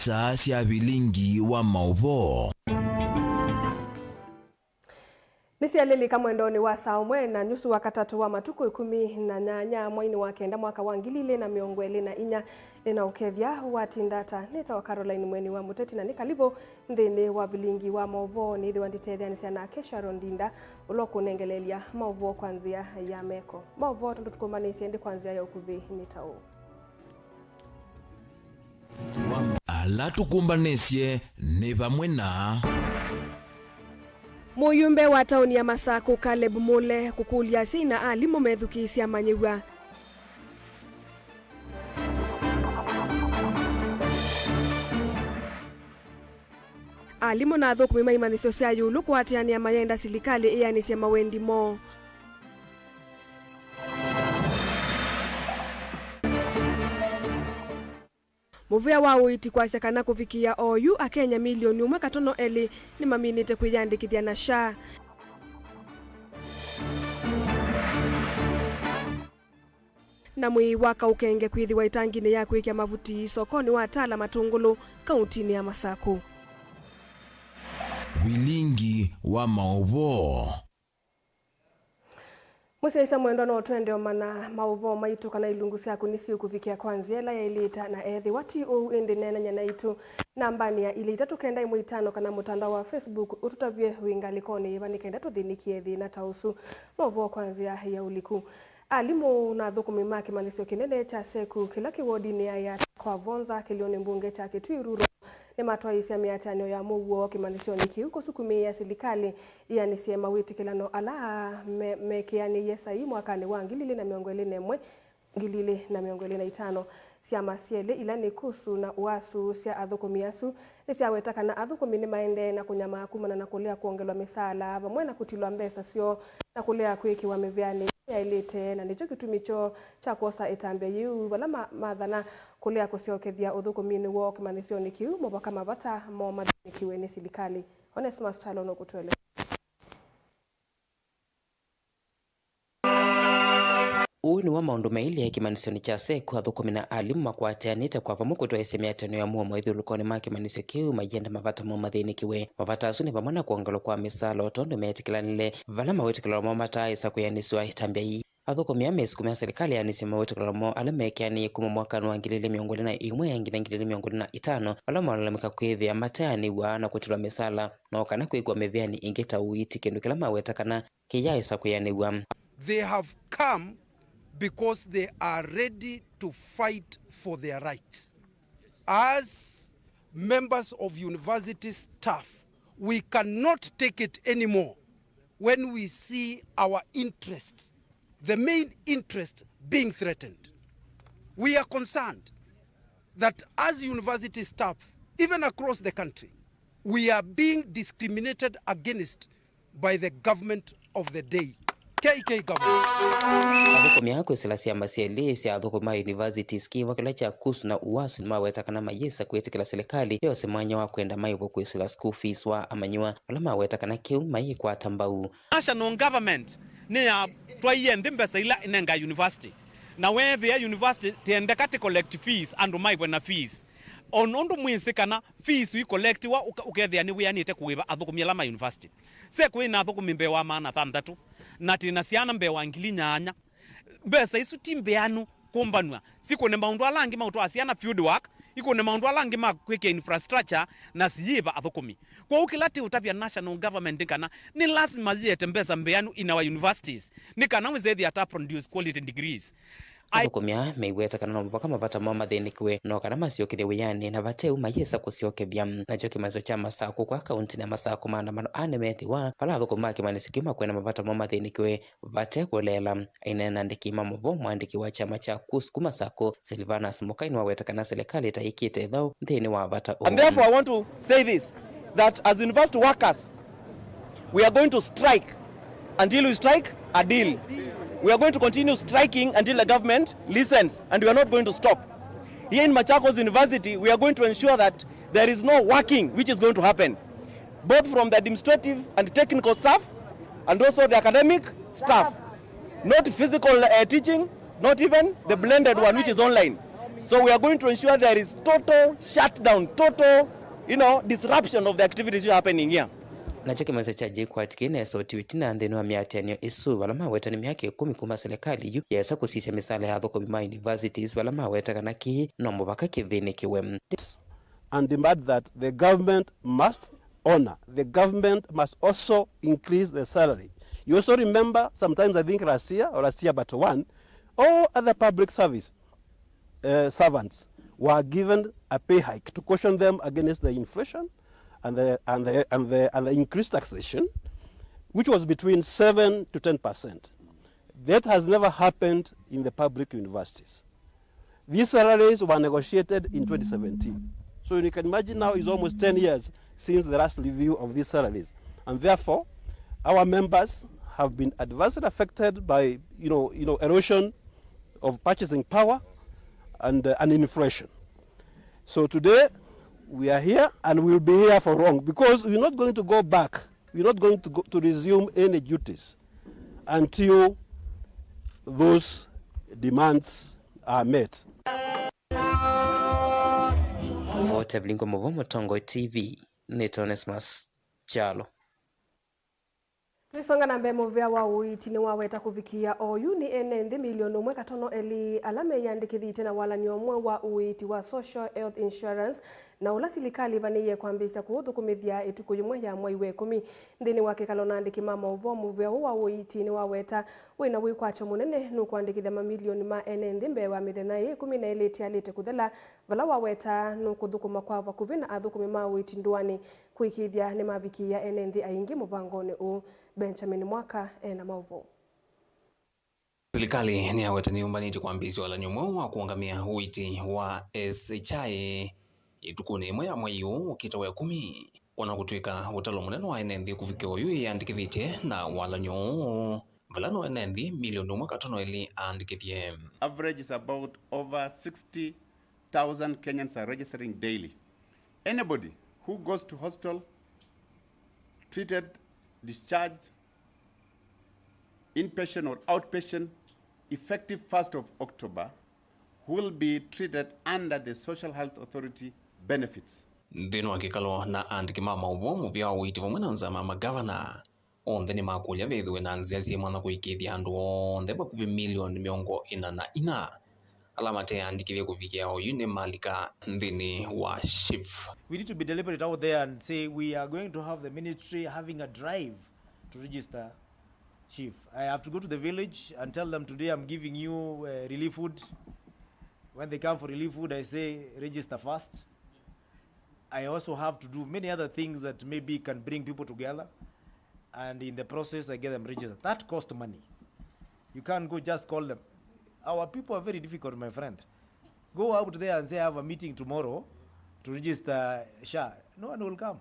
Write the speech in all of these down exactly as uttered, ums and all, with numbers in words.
Saa sya vilingi wa maũvoo. Nĩsyalĩlĩka mwendonĩ wa saa ũmwe na nyusu wa katatũ wa matukũ ĩkũmi na nyanya mwainĩ wa kenda mwaka wa ngili ilĩ na mĩongo ĩlĩ na inya. Nĩ na ũkethya watinda ata? Nĩtawa Caroline Mweni wa Mũteti, na nĩ kalivũ nthĩnĩ wa vilingi wa maũvoo. Nĩĩthĩwa nditetheanĩsya nake Sharon Ndinda, ũla ũkũnengeleelya maũvoo kwa nzĩa ya meko. Maũvoo tondũ tũkũmbanĩsye ĩndĩ kwa nzĩa ya ũkuvĩ nĩ ta ũũ. Ala tũkũmbanĩsye nĩ vamwe na. Mũyumbe wa taoni ya Masakũ, Caleb Mule, kũkũlya asyai na alimũ methukĩĩsye amanyĩw'a. Alimũ na athũkũmi ma imanyĩsyo sya ĩũlũ kũatĩanĩa mayenda silikalĩ ĩanĩsye mawendi moo. Mũvĩa wa ũiiti kwasya kana kũvikĩĩa oyu, Akenya milioni ũmwe katono elĩ nĩmaminĩte kwĩyandĩkĩthya na SHA. Na mwĩĩ wa kaũkenge kwĩthĩwa ĩtanginĩ ya kwĩkĩa mavuti sokonĩ wa Tala Matũngũlũ, kauntinĩ ya Masakũ. Vilingi wa maũvoo. Mũsyaĩĩsya mwendwa, no twende ũmanya maũvoo maitũ kana ilungu syaku nĩsiũkũvikĩa kwa nzĩa ĩla yaĩlĩte, na ethĩwa ti ũu, ĩndĩ neenany'a naitũ nambanĩ ya ilĩ itatũ kenda ĩmwe itano kana mũtandao wa Facebook ũtũtavye wĩ ngalĩkonĩ yĩva nĩ kenda tũthĩnĩkĩe thĩna ta ũsu. Maũvoo kwa nzĩa ya ũliku. Alimũ na athũkũmi ma kĩmanyĩsyo kĩnene kya SEKU kĩla kĩ wodinĩ ya Yatta kwa Vonza kĩlĩonĩ mbunge kya Kitui Rural nĩmatwaĩĩsya mĩatĩanĩo ya mũuo kĩmanyĩsyonĩ kĩu kũsukumĩĩa silikalĩ ĩanĩsye mawĩtĩkĩlano ala me-, mekĩanĩie saii mwakanĩ wa ngili ilĩ na mĩongo ĩlĩ na ĩmwe, ngili ilĩ na mĩongo ĩlĩ na itano. Syama syelĩ ila nĩ KUSU na UASU sya athũkũmi asu nĩsyaweta kana athũkũmi nĩmaendee na kũnyamaa kumana na kũlea kwongelwa mĩsaala vamwe na kũtilwa mbesa syoo na kũlea kwĩkĩwa mĩvĩanĩ ĩla yaĩlĩte, na nĩkyo kĩtumi kyoo kya kwosa ĩtambya yĩu, vala ma-, mathana kũlea kũsyokethya ũthũkũminĩ woo kĩmanyĩsyonĩ kĩu mũvaka mavata moo mathĩnĩkĩwe nĩ silikalĩ. Onesmus Kyalo nũkũtũelesya. Ũũ nĩw'o maũndũ mailye kĩmanyĩsyonĩ kya SEKU, athũkũmi na alimũ makwatanĩte kwa vamwe kũtwaĩĩsya mĩatĩanĩo ya mũomo ĩthyũlũkonĩ ma kĩmanyĩsyo kĩu, mayenda mavata moo mathĩnĩkĩwe. Mavata asu nĩ vamwe na kwongelwa kwa mĩsaala o tondũ meetĩkĩlanile, vala mawĩtĩkĩlano moo mataaĩsa kwĩanĩsw'a ĩtambya yĩĩ. Athũkũmi aa mesukumĩa silikalĩ yanĩsye mawĩtĩkĩlano moo ala meekĩanĩie kuma mwakanĩ wa ngili ilĩ mĩongo ĩlĩ na ĩmwe nginya ngili ilĩ mĩongo ĩlĩ na itano, vala malalamika kwĩthĩa mateanĩw'a na kũtilwa mĩsaala, no kana kwĩkĩwa mĩvĩanĩ ĩngĩ ta ũiiti, kĩndũ kĩla maweta kana kĩyaaĩsa kwĩanĩw'a. They have come because they are ready to fight for their rights. As members of university staff, we cannot take it anymore when we see our interests, the main interest, being threatened. We are concerned that as university staff, even across the country, we are being discriminated against by the government of the day, K K government. Athũkũmi aa kwĩsĩla syama syelĩ sya athũkũmi ma universities, kĩĩvo kĩla kya KUSU na UASU, nĩmaweta kana mayĩsa kwĩtĩkĩla silikalĩ yose mwanya wa kwenda maĩvwe kwĩsĩla school fees wa amanyĩw'a, vala maweta kana kĩu mayĩkwata mbau. National government nĩyatwaie nthĩ mbesa ila ĩnengaa university, na weethĩa university tiendeka ti collect fees, andũ maĩvwe na fees. O na ũndũ mwĩsĩ kana fees ũikolektiwa ũka-, ũkethĩa nĩwĩanĩte kũĩva athũkũmi ala ma university. SEKU ĩna athũkũmi mbee wa maana thanthatũ, na twĩ na syana mbee wa ngili nyanya. Mbesa isu ti mbĩanu kũmbanw'a, sikũne maũndũ ala angĩ ma ũtwaa syana field work, ikũne maũndũ ala angĩ ma kwĩkĩa infrastructure, na siyĩva athũkũmi. Kwoou kĩla tĩũtavya national government nĩ kana nĩ lasima yĩete mbesa mbĩanu in our universities, nĩ kana wĩsethĩa ta produce quality degrees. Athũkũmi aa meiweta kana no mũvaka mavata moo mathĩnĩkĩwe, no kana masyokethye wĩanĩ, na vate ũu mayĩsa kũsyokethya. Nakyo kĩmanyĩsyo kya Masakũ kwa kaunti ya Masakũ, maandamano aa nĩmeethĩwa, vala athũkũmi ma kĩmanyĩsyo kĩu makwenda mavata moo mathĩnĩkĩwe vate kũleela. Aineena na andĩki ma maũvoo, mũandĩki wa kyama kya KUSU kuma Masakũ, Silvanus Mũkai, nĩwaweta kana silikalĩ ĩtaĩkĩte ĩthaũ nthĩnĩ wa vata ũũ. And therefore I want to say this, that as university workers, we are going to strike until we strike a deal. We are going to continue striking until the government listens, and we are not going to stop. Here in Machakos University, we are going to ensure that there is no working which is going to happen, both from the administrative and technical staff and also the academic staff. Not physical, uh, teaching, not even the blended one, which is online. So we are going to ensure there is total shutdown, total, you know, disruption of the activities which are happening here. Nakyo kĩmasya kya JKUAT kĩnesotiwe ĩtina nthĩnĩ wa mĩatĩanĩo ĩsu, vala maweta nĩ myaka ĩkũmi kuma silikalĩ yu yesa kũsisya mĩsaala ya athũkũmi ma universities, vala maweta kana kĩĩ no mũvaka kĩthĩnĩkĩwe. And demand that the government must honor. The government must also increase the salary. You also remember, sometimes I think last year or last year but one, all other public service uh, servants were given a pay hike to caution them against the inflation and the, and the, and the, and the increased taxation, which was between seven to ten percent. That has never happened in the public universities. These salaries were negotiated in twenty seventeen. So you can imagine now it's almost ten years since the last review of these salaries. And therefore, our members have been adversely affected by, you know, you know, erosion of purchasing power and, uh, and inflation. So today, we are here and we'll be here for long because we're not going to go back. We're not going to, go, to resume any duties until those demands are met. Otevilingo Muvo, Mũtongoi T V, nĩ Onesmus Kyalo. Twĩsonga na mbee, mũvĩa wa ũiiti nĩwaweta kũvikĩĩa oyu nĩ ene nthĩ milioni ũmwe katono elĩ ala meyĩandĩkĩthĩtye na walany'o ũmwe wa ũiiti wa Social Health Insurance, na ũla silikalĩ ĩvanĩĩe kwambĩĩsya kũũthũkũmĩthya ĩtukũ yĩmwe ya mwai wa ĩkũmi. Nthĩnĩ wa kĩkalo na andĩki ma maũvoo, mũvĩa ũũ wa ũiiti nĩwaweta wĩ na wĩkwatyo mũnene nũkũandĩkĩthya mamilioni ma ene nthĩ mbee wa mĩthenya ĩĩ ĩkũmi na ĩlĩ ĩtialĩte kũthela, vala waweta nũkũthũkũma kwa vakuvĩ na athũkũmi ma ũiiti ndũanĩ kũĩkĩĩthya nĩmavikĩĩa ene nthĩ aingĩ mũvangonĩ ũũ. Benjamin Mwaka ena maũvoo. Silikalĩ nĩyaweta nĩyũmbanĩtye kwambĩĩsya walany'o mweũ wa kũũngamĩa ũiiti wa S H I ĩtukũnĩ ĩmwe ya mwei ũũ ũkĩte wa ĩkũmi. O na kũtw'ĩka ũtalo mũnene wa ene nthĩ kũvika oyu ĩyĩandĩkĩthĩtye na walany'o ũũ, vala no ene nthĩ milioni ũmwe katono elĩ aandĩkĩthye. Average is about over sixty thousand Kenyans are registering daily. Anybody who goes to hospital, treated, discharged, inpatient or outpatient, effective first of October, will be treated under the Social Health Authority benefits. Nthĩnĩ wa kĩkalo na andĩki ma maũvoo, mũvĩa wa ũiiti vamwe na nzama ya magavana, onthe nĩmakũlya vethĩwe na nzĩa syĩ mwanya kũĩkĩĩthya andũ onthe vakuvĩ milioni mĩongo ĩna na ina ala mateandĩkĩthye kũvikĩa oyu nĩmalika nthĩnĩ wa SHIF. We need to be deliberate out there and say we are going to have the ministry having a drive to register SHIF. I have to go to the village and tell them, "Today I'm giving you, uh, relief food." When they come for relief food, I say, "Register first." I also have to do many other things that maybe can bring people together, and in the process, I get them registered. That cost money. You can't go just call them. Our people are very difficult, my friend. Go out there and say, "I have a meeting tomorrow to register SHA." No one will come.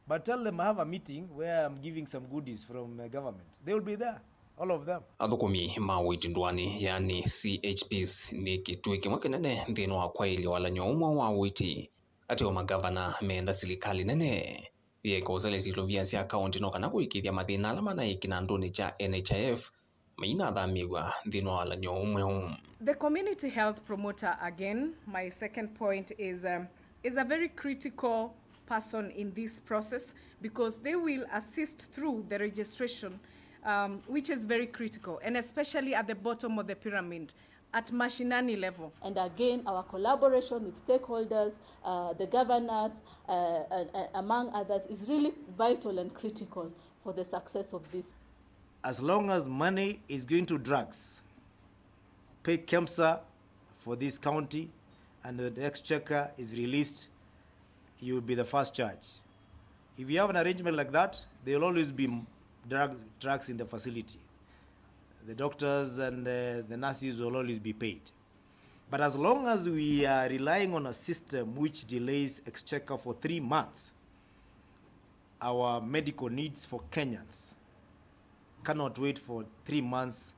But tell them I have a meeting where I'm giving some goodies from the government. They will be there, all of them. Athũkũmi ma ũiiti ndũanĩ, yani C H Ps, nĩ kĩtuĩ kĩmwe kĩnene nthĩnĩ wa kwaĩlya walany'o ũmwe wa ũiiti. Ateo magavana meenda silikalĩ nene yĩeke ũselesya ilovia sya kaũntĩ no kana kũĩkĩĩthya mathĩna ala manaĩ kĩnandũnĩ kya N H I F mainathamĩw'a nthĩnĩ wa walany'o ũmwe ũũ. The community health promoter, again, my second point is, um, is a very critical person in this process because they will assist through the registration, um, which is very critical, and especially at the bottom of the pyramid, at mashinani level. And again, our collaboration with stakeholders, uh, the governors, uh, uh, uh, among others, is really vital and critical for the success of this. As long as money is going to drugs, pay KEMSA for this county, and the exchequer is released, you will be the first charge. If you have an arrangement like that, there will always be m-, drugs, drugs in the facility. The doctors and, uh, the nurses will always be paid. But as long as we are relying on a system which delays exchequer for three months, our medical needs for Kenyans cannot wait for three months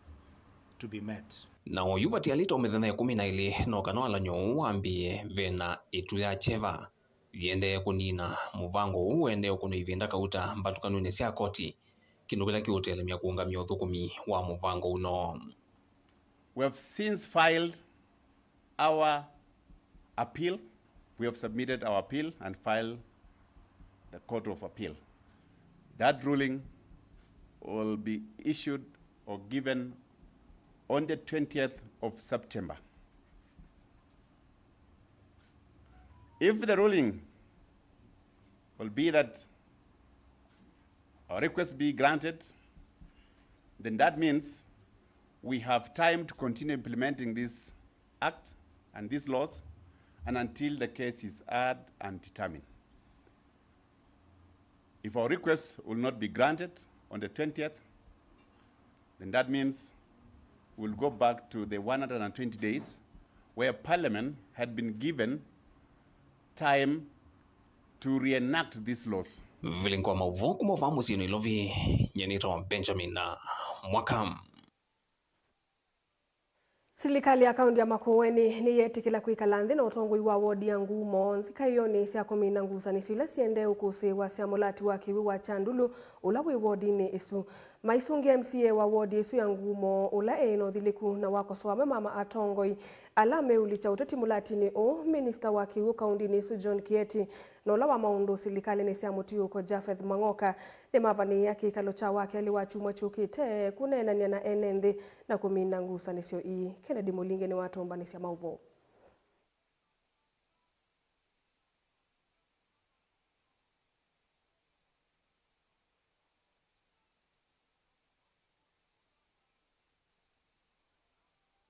to be met. Na oyu vatialĩte o mĩthenya ĩkũmi na ĩlĩ no kana walany'o ũũ wambĩĩe, ve na ĩtu ya kyeva yĩendee kũnina mũvango ũũ ũendee ũkũnwa ĩvinda kauta mbatũkanonĩ sya koti, kĩndũ kĩla kĩũtelemya kũũngamya ũthũkũmi wa mũvango ũno. We have since filed Our appeal, we have submitted our appeal and filed the Court of Appeal. That ruling will be issued or given on the twentieth of September. If the ruling will be that our request be granted, then that means we have time to continue implementing this act and these laws and until the case is heard and determined. If our request will not be granted on the twentieth, then that means we'll go back to the one hundred twenty days where Parliament had been given time to reenact these laws. Vilingi wa maũvoo kuma vaa mũsyĩ Nairobi, nyie nĩtawa Benjamin Mwaka. Silikalĩ ya kaũntĩ ya Makueni nĩyeetĩkĩla kwĩkala nthĩ na ũtongoi wa wodi ya Ngumo nzikaĩonĩ sya kũmina ngusanĩsyo ila siendee ũkũsĩĩwa sya mũlati wa kĩw'ũ wa Kyandulu ũla wĩ wodinĩ ĩsu. Maisũngĩa M C A wa wodi ĩsu ya Ngumo ũla e na ũthilĩku na wakosoa amwe ma atongoi ala meũlikya ũteti mũlatinĩ ũũ, minista wa kĩw'ũ kaũntĩnĩ ĩsu John Kieti na ũla wa maũndũ silikalĩnĩ sya mũtiũko Japheth Mang'oka nĩmavanĩĩa kĩkalo kya wakelĩ wa kyumwa kyũkĩte kũneenany'a na ene nthĩ na kũmina ngusanĩsyo ii. Kennedy Mũlinge nĩwatũmbanĩsya maũvoo.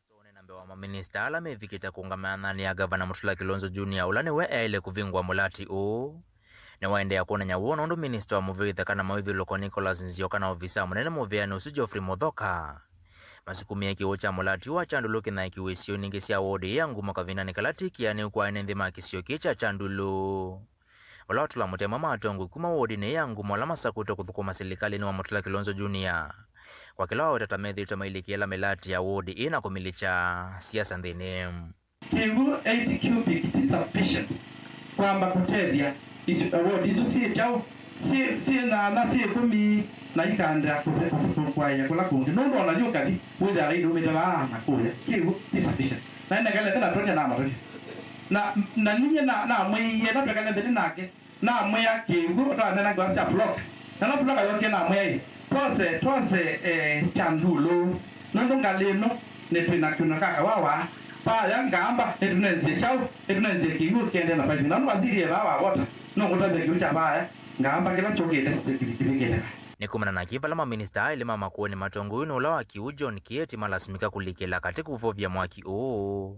Ũsũnĩ na mbee wa maminista ala mevikĩte kũũngama nthĩnĩ ya Gavana Mutula Kilonzo Junior, ũla nĩwe eaĩle kũvingũa mũlati ũũ, nĩwaendeea kwonany'a woo nũndũ minista wa mũvĩthe kana mawĩthyũlũko Nicholas Nzioka na ovisaa mũnene mũvĩanĩ ũsu Geoffrey Muthoka masukumĩe kĩw'ũ kya mũlati ũũ wa Kyandulu kĩnaĩkiwe isionĩ ingĩ sya wodi ĩĩ ya Ngumo kavindanĩ kala ti kĩanĩu kwa ene nthĩ ma kĩsio kĩĩ kya Kyandulu. Vala watũla mũtema ma atongoi kuma wodinĩ ya Ngumo ala masakũtwe kũthũkũma silikalĩnĩ wa Mutula Kilonzo Junior kwa kĩla waweta ta methĩĩtwe mailikĩla mĩlati ya wodi ĩĩ na kũmilikya siasa nthĩnĩ. Kĩw'ũ eighty cubic ti sufficient kwamba kũtethya isu, wodi isu syĩ kyaũ, syĩ, syĩ nyanya, syĩ ĩkũmi, na ikaendeea kũte-, kũte-, kũaĩa kũla kũngĩ. Nũndũ ona yu ũkathi, wĩthĩa raidi umĩte vaa na kũya. Kĩw'ũ ti sufficient. Na nĩnekalete na tũtya na matũtya. Na, na ninyie na, namwĩie, na twekale nthĩ nake, namwĩa kĩw'ũ, twanena ngewa sya floka. Na no floka yokie namwĩa, "Ĩ, twose, twose, eh, Kyandulu. Nũndũ ngalĩ ĩno, nĩtwĩ na kĩũno ka kawawa. Vaya ngamba, nĩtũnenzie kyaũ, nĩtũnenzie kĩw'ũ kĩendee na paipi." Na nũndũ waziri e vaa wavota, nũkũtavya kĩw'ũ kya vaya ngamba kĩla kyũkĩte kĩvikĩte. Nĩ kumana na kĩ vala maminista elĩ ma Makueni matongoi nĩ ũla wa kĩw'ũ John Kieti malasimika kũlikĩla katĩ kũvovya mwaki ũũ.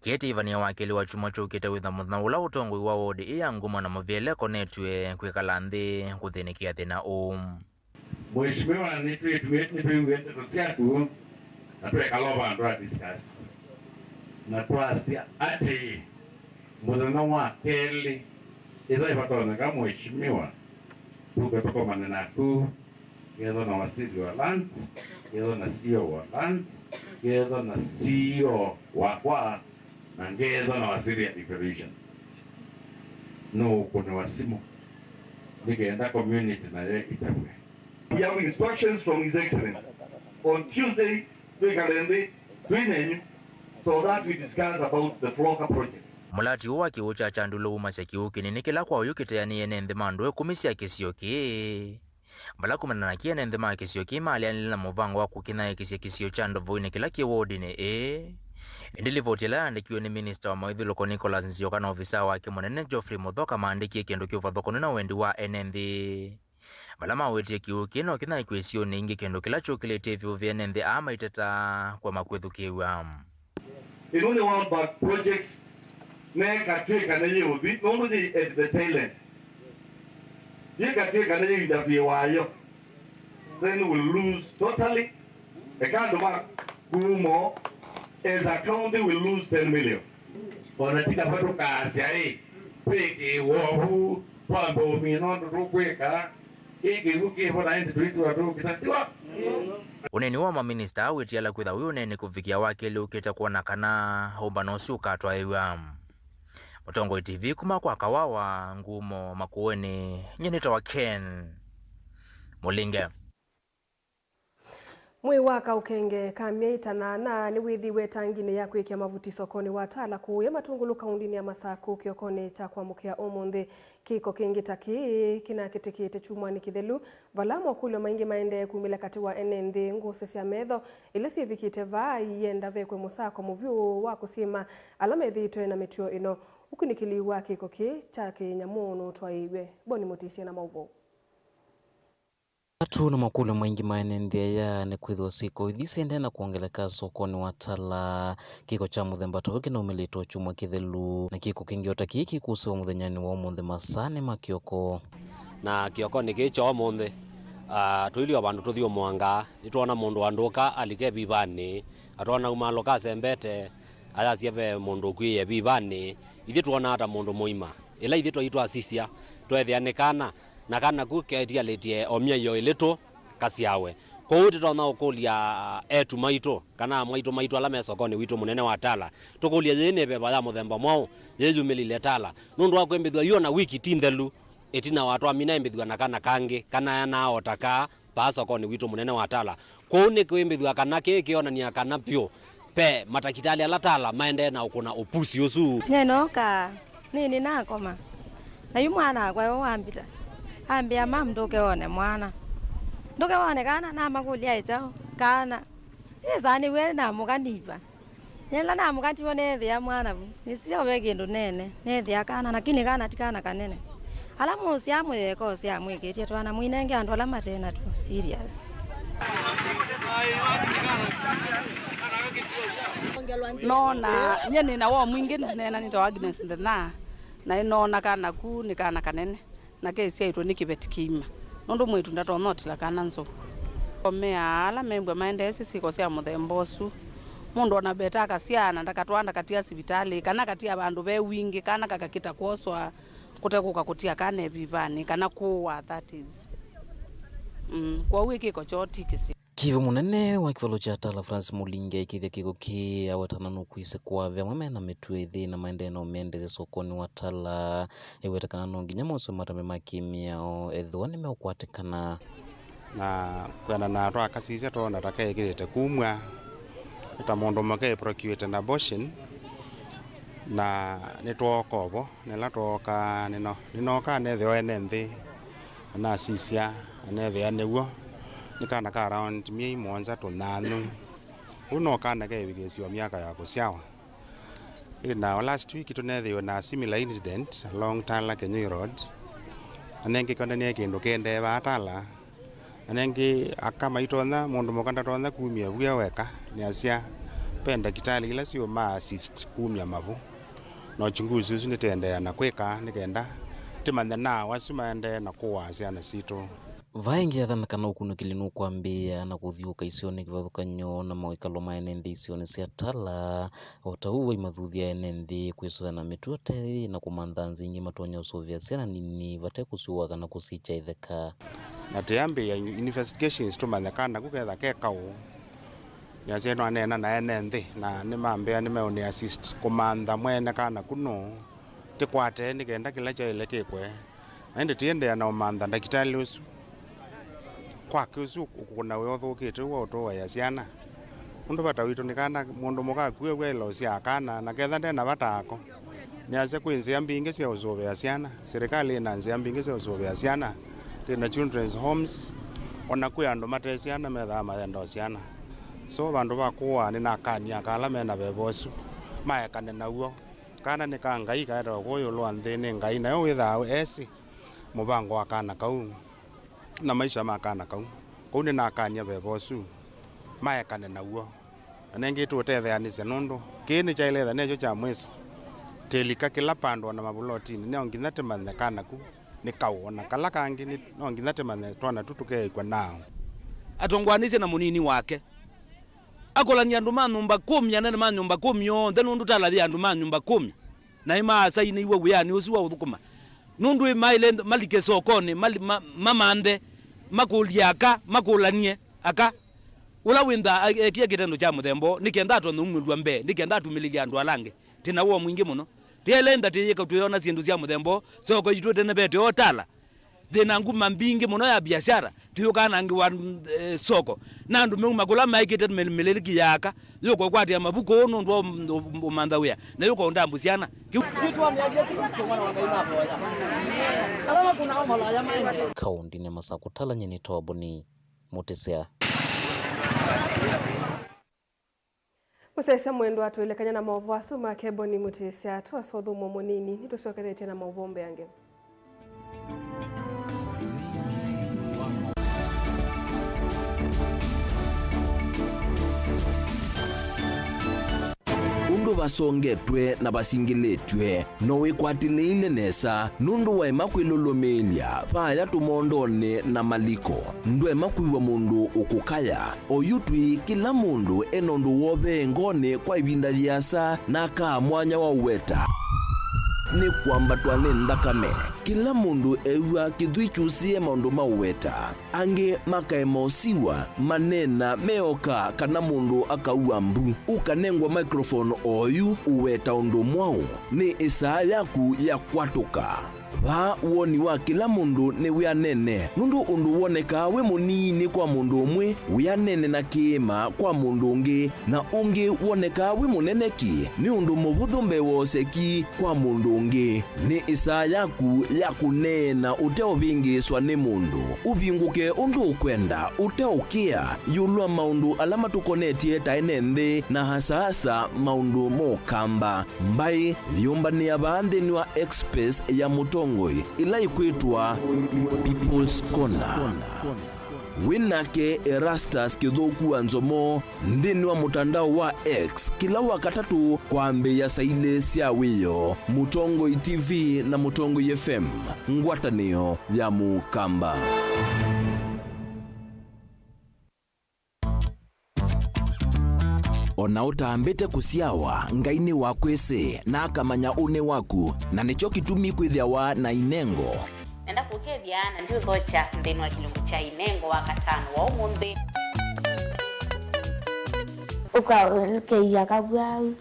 Kieti ĩvanĩe wakelĩ wa kyumwa kyũkĩte wĩtha mũthenya ũla ũtongoi wa wodi ĩĩ ya Ngumo na mũvĩla ĩkonetw'e kwĩkala nthĩ kũthĩnĩkĩa thĩna ũũ. Mheshimiwa, nĩtwĩtw'e, nĩtwĩw'e ndeto syaku, na twekala vandũ a discuss. Na twasya atĩĩ, mũthenya wa kelĩ, ĩtha ĩvatonyeka, Mheshimiwa, tũke tũkomane naku, ngetha na wasili wa lands, ngetha na C E O wa lands, ngetha na C E O wakwa, na ngetha na wasili ya information. Nũũkũnĩwa simũ, nĩ kenda community nayo ĩkitavw'e. We have instructions from His Excellency. On Tuesday, twĩkale nthĩ twĩ nenyu so that we discuss about the Floka project. Mũlati ũũ wa kĩw'ũ kya Kyandulu wumasya kĩw'ũ kĩnini kĩla kwa oyu kĩteanĩie ene nthĩ ma ndũũ ĩkũmi sya kĩsio kĩĩ. Vala kumana na kĩ ene nthĩ ma kĩsio kĩĩ maleanile na mũvango wa kũkĩnaĩkĩsya kĩsio kya Ndovoinĩ kĩla kĩ wodinĩ ĩĩ. Ĩndĩ livoti ĩla yaandĩkiwe nĩ minista wa mawĩthyũlũko Nicholas Nzioka na ovisaa wake mũnene Geoffrey Muthoka maandĩkie kĩndũ kĩũvathũkanu na wendi wa ene nthĩ. Vala mawĩtie kĩw'ũ kĩĩ no kĩnaĩkwe isionĩ ingĩ, kĩndũ kĩla kyũkĩlĩtye ĩvyũvĩ ene nthĩ aa maiteta kũema kwĩthukĩĩw'a. Ĩno nĩ World Bank project, na ĩkatw'ĩka nĩyĩũthi, nũndũ yĩ at the tail end. Yĩkatw'ĩka nĩyĩilyĩ wayo, then we'll lose totally. Eka andũ ma Ngumo as a county will lose ten million. Ona ti kava tũkaasya ĩ, twĩkĩĩwa ũu, twambe ũmina ũndũ tũkwĩka, ĩ kĩw'ũ kĩvo na ĩndĩ twĩtw'a tũkĩtatiwa. Ũneeni wa maminista wĩtiala kwĩtha wĩ ũneeni kũvikĩa wakelĩ ũkĩte kwona kana ũmbano ũsu ũkatwaĩw'a. Mũtongoi T V kuma kwa Kawawa, Ngumo, Makueni, nyie nĩtawa Ken Mũlinge. Mwĩĩ wa kaũkenge ka myei ta nyaanya nĩwĩthĩiwe ĩtanginĩ ya kwĩkĩa mavuti sokonĩ wa Tala kũũya Matungulu kaũndĩnĩ ya Masakũ kĩokonĩ kya kwamũkĩa ũmũnthĩ. Kĩko kĩngĩ ta kĩĩ kĩnakĩtĩkĩte kyumwanĩ kĩthelu, vala mokũlyo maingĩ maendee kumĩla katĩ wa ene nthĩ. Ngũsĩ sya metho ila syĩvikĩte vaa ienda vekwe mũsako mũvyũ wa kũsyĩma ala methĩĩtwe na mĩtuo ĩno. Ũkunĩkĩli wa kĩko kĩĩ kya kĩnyamũ nũtwaĩĩw'e. Boni Mũtĩsya na maũvoo. Atu na makũlyo maingĩ ma ene nthĩ aya nĩ kwĩthĩwa syĩko ithi siendee na kwongeleka sokonĩ wa Tala. Kĩko kya mũthemba ta ũyũ kĩnaumĩlĩte o kyumwa kĩthelu, na kĩko kĩngĩ o ta kĩĩ kĩkũsĩwa mũthenyanĩ wa ũmũnthĩ masaanĩ ma kĩoko. Na kĩokonĩ kĩĩ kya ũmũnthĩ, ah, tũilyĩ o vandũ tũthyũmũangaa, nĩtwoona mũndũ wandũka alika ĩvivanĩ, atwona umaalũka asembete, ayasya ve mũndũ ũkw'ĩĩe ĩvivanĩ. Ithyĩ twonaa ta mũndũ mũima. Ĩla ithyĩ twaĩ twasisya, tweethĩa nĩ kana, na kana ku ketialĩtye o myei o ĩlĩ tũ kasyawe. Kwoou tũtonya ũkũlya etu maitũ, kana amwaitũ maitũ ala me sokonĩ witũ mũnene wa Tala, tũkũlye, yĩĩ nĩ veva ya mũthemba mwaũ yĩyumĩlile Tala? Nũndũ wa kwĩmbĩthw'a yu ona wiki ti nthelu ĩtina wa twamina ĩmbĩthw'a na kana kangĩ, kana anaota kaa, vaa sokonĩ witũ mũnene wa Tala. Kwoou nĩ kwĩmbĩthw'a kana kĩĩ kĩonany'a kana vyũ ve matakitali ala Tala maendee na ũkũna ũpusi ũsu. Nyie nookaa, nĩnĩ nakoma. Na yu mwana wakwa yo wambita. Ambĩa, "Mam, ndũke wone mwana." Ndũke wone kana, namakũlya, "Ĩ kyaũ kana?" Nĩsaa nĩw'e namũka niva. Yĩla namũkatiwe neethĩa mwana vu, nĩsisya ve kĩndũ nene, neethĩa kana, lakini kana ti kana kanene. Ala mũsyaa mũyeka ũsyaa mwĩkĩtye twana, mũinenge andũ ala mate na tuo serious. Noona nyie nĩ na woo mwingĩ, ndineena nĩ ta Agnes Nthenya, na ĩnoona kana ku nĩ kana kanene. Na kesyaĩtwe nĩ kĩveti kĩima, nũndũ mwĩĩtu ndatonya ũtila kana nzou. Omeaa ala membwa maendeesye syĩko sya mũthemba ũsu. Mũndũ ona veta akasyaa na ndakatwaa ndakatia sivitalĩ, kana akatia vandũ ve wingĩ, kana kakakĩta kwoswa, kũte kũka kũtia kana ĩvivanĩ, kana kũũa, that is. Mm, kwoou ĩ kĩko kyoo ti kĩseo. Kĩvo mũnene wa kĩvalo kya Tala Francis Mulingi aikĩthya kĩko kĩĩ awetana nũkwĩsĩ kũavya amwe mena mĩtuo ĩthĩ na maendee na ũmĩendeesya sokonĩ wa Tala. Eweta kana no nginya moswe matambi ma kĩmĩao ethĩwa nĩmeũkwatĩkana. Na kwĩanana na twakasisya twoona ta keĩkĩlĩte kumw'a, nĩ ta mũndũ mũka ĩprocured an abortion, na nĩtwooka ovo. Na ĩla twooka, nĩno-, nĩnookaa nethĩwa ene nthĩ, na nasisya, na neethĩa nĩw'o. Nĩ kana ka around myei mũonza tũnyaanyu. Ũu no kana keĩvikĩĩsya o myaka ya kũsyawa. Ĩ, na last week tũneethĩiwe na similar incident along Tala Kenyui Road. Na nengĩ kĩonanie kĩndũ kĩendee vaa Tala. Na nengĩ aka maitonya, mũndũ mũka ndatonya kumya vu e weka, nĩasya ve ndakitali ila siũma assist kumya mavu. Na uchunguzi ũsu nĩtĩendeea na kwĩka nĩ kenda tĩmanye naaũ asu maendee na kũaa syana sitũ. Vaa ĩngĩ yathana kana ũkunĩkĩli nũkwambĩĩa na kũthiũũka isionĩ kĩvathũkany'o na mawĩkalo ma ene nthĩ isionĩ sya Tala, o ta ũu vaimathuthya ene nthĩ kwĩsũvĩa na mĩtuo ta ĩĩ na kũmantha nzĩa ingĩ matonya ũsũvĩa syana nini vate kũsyũa kana kũsikya itheka. Na tĩambĩĩa in-, investigations tũmanye kana ku ketha ke kaũ. Nĩasya nĩwaneena na ene nthĩ, na nĩmambĩa nĩmeũnĩ assist kũmantha mwene kana ku nũũ, tĩkwate nĩ kenda kĩla kyaĩle kĩkwe. Na ĩndĩ tĩendeea na ũmantha ndakitali ũsu kwake ũsu ũkũna wĩa ũthũkĩte ũu wa ũtũaĩa syana. Nũndũ vata witũ nĩ kana mũndũ mũka akue wĩaĩla ũsyaa kana, na ketha nde na vata ako. Nĩasya kwĩ nzĩa mbingĩ sya ũsũvĩa syana. Silikalĩ ĩna nzĩa mbingĩ sya ũsũvĩa syana. Twĩ na children's homes. O na kwĩ andũ mate syana methaa mayenda o syana. So vandũ va kũaa, nĩnakany'a aka ala me na veva ũsu maekane naw'o. Kana nĩ ka Ngai kaetawa kũũ ĩũlũ wa nthĩ nĩ Ngai, nayo wĩthaa esĩ mũvango wa kana kau na maisha ma kana kau. Kwoou nĩnakany'a veva ũsu maekane naw'o. Na nengĩ tũũtetheanĩsya nũndũ kĩĩ nĩkyaĩle ĩtha nekyo kya mwĩso. Tĩlika kĩla pandũ ona mavulotinĩ, no nginya tĩmanye kana ku nĩ kaũ, ona kala kangĩ nĩ, no nginya tĩmanye twana tu tũkeĩkw'a naaũ. Atongoanĩsye na mũnini wake. Akũlany'a andũ ma nyũmba kũmi, anene ma nyũmba kũmi onthe, nũndũ Tala yĩ andũ ma nyũmba kũmi, na nĩmaasainĩiwe wĩanĩ ũsu wa ũthũkũma. Nũndũ ĩ maĩle malike sokonĩ, mali-, ma-, mamanthe, makũlye aka, makũlany'e aka. Ũla wĩntha a-, ekie kĩtendo kya mũthemba ũũ, nĩ kenda atonye umĩlw'a mbee, nĩ kenda atumĩlĩlye andũ ala angĩ. Twĩ na woo mwingĩ mũno. Tĩele ndatĩyĩka twĩona syĩndũ sya mũthemba ũũ, soko yitũ ĩtenevete o Tala. Thĩna nguma mbingĩ mũno ya biashara, tũyũkanangĩwa, eh, soko. Na andũ meuma kũla maĩkĩte mĩlĩlĩki ya aka, yũka ũkwatĩa mavuku ũũ nũndũ wa ũm-, ũm-, ũmantha wĩa, na yũka ũndambu syana. Kĩu. Kaũndĩnĩ Masakũ, Talanyeni Toboni Mũtĩsya. Mũsyaĩĩsya mwendwa, twĩlekany'a na maũvoo asu ma Keboni Mũtĩsya, twosa ũthũmũo mũnini, nĩtũsyokethetye na maũvoo mbeange. Ũndũ vasongetwe na vasingĩlĩtw'e, no wĩkwatĩlĩĩle nesa nũndũ waema kwĩlũlũmĩĩlya vaaya tũmondonĩ na maliko. Ndwaema kwĩw'a mũndũ ũkũkaya. Oyu twĩ, kĩla mũndũ e na ũndũ wovee ngoonĩ kwa ĩvinda yĩasa na akaa mwanya wa ũweta. Nĩ kwambatwa nĩ nthakame. Kĩla mũndũ ew'a kĩthwii kyusĩe maũndũ ma ũweta. Angĩ makaema ũsiw'a, maneena meoka, kana mũndũ akaua mbu. Ũkanengwa microphone oyu ũweta ũndũ mwaũ. Nĩ ĩsaa yaku ya kwatũka. Vaa woni wa kĩla mũndũ nĩwĩanene, nũndũ ũndũ wonekaa wĩ mũnini kwa mũndũ ũmwe wĩanene na kĩĩma kwa mũndũ ũngĩ, na ũngĩ wonekaa wĩ mũnene ki nĩ ũndũ mũvũthũ mbee wa ũseki kwa mũndũ ũngĩ. Nĩ ĩsaa yaku ya kũneena ũteũvĩngĩĩswa nĩ mũndũ, ũvingũke ũndũ ũkwenda, ũteũkĩa ĩũlũ wa maũndũ ala matũkonetye ta ene nthĩ, na hasa hasa maũndũ ma Ũkamba. Mbaĩ yĩũmbanĩa vaa nthĩnĩ wa X space ya mũtongoi, ĩla ĩkwĩtwa People's Corner. Wĩ nake Erastus Kĩthũku wa Nzomo nthĩnĩ wa mũtandao wa X kĩla Wakatatũ kwambĩĩa saa ilĩ sya wĩoo. Mũtongoi T V na Mũtongoi F M, ngwatanĩo ya Mũkamba. O na ũtambĩte kũsyawa, Ngai nĩwakwĩsĩ, na akamanya ũnĩ waku, na nĩkyo kĩtumi kwĩthĩawa na inengo. Nenda kũkethya, na ndiũthokya nthĩnĩ wa kĩlungu kya inengo wa katano wa ũmũnthĩ. Ũkaũlũkĩia kavwau.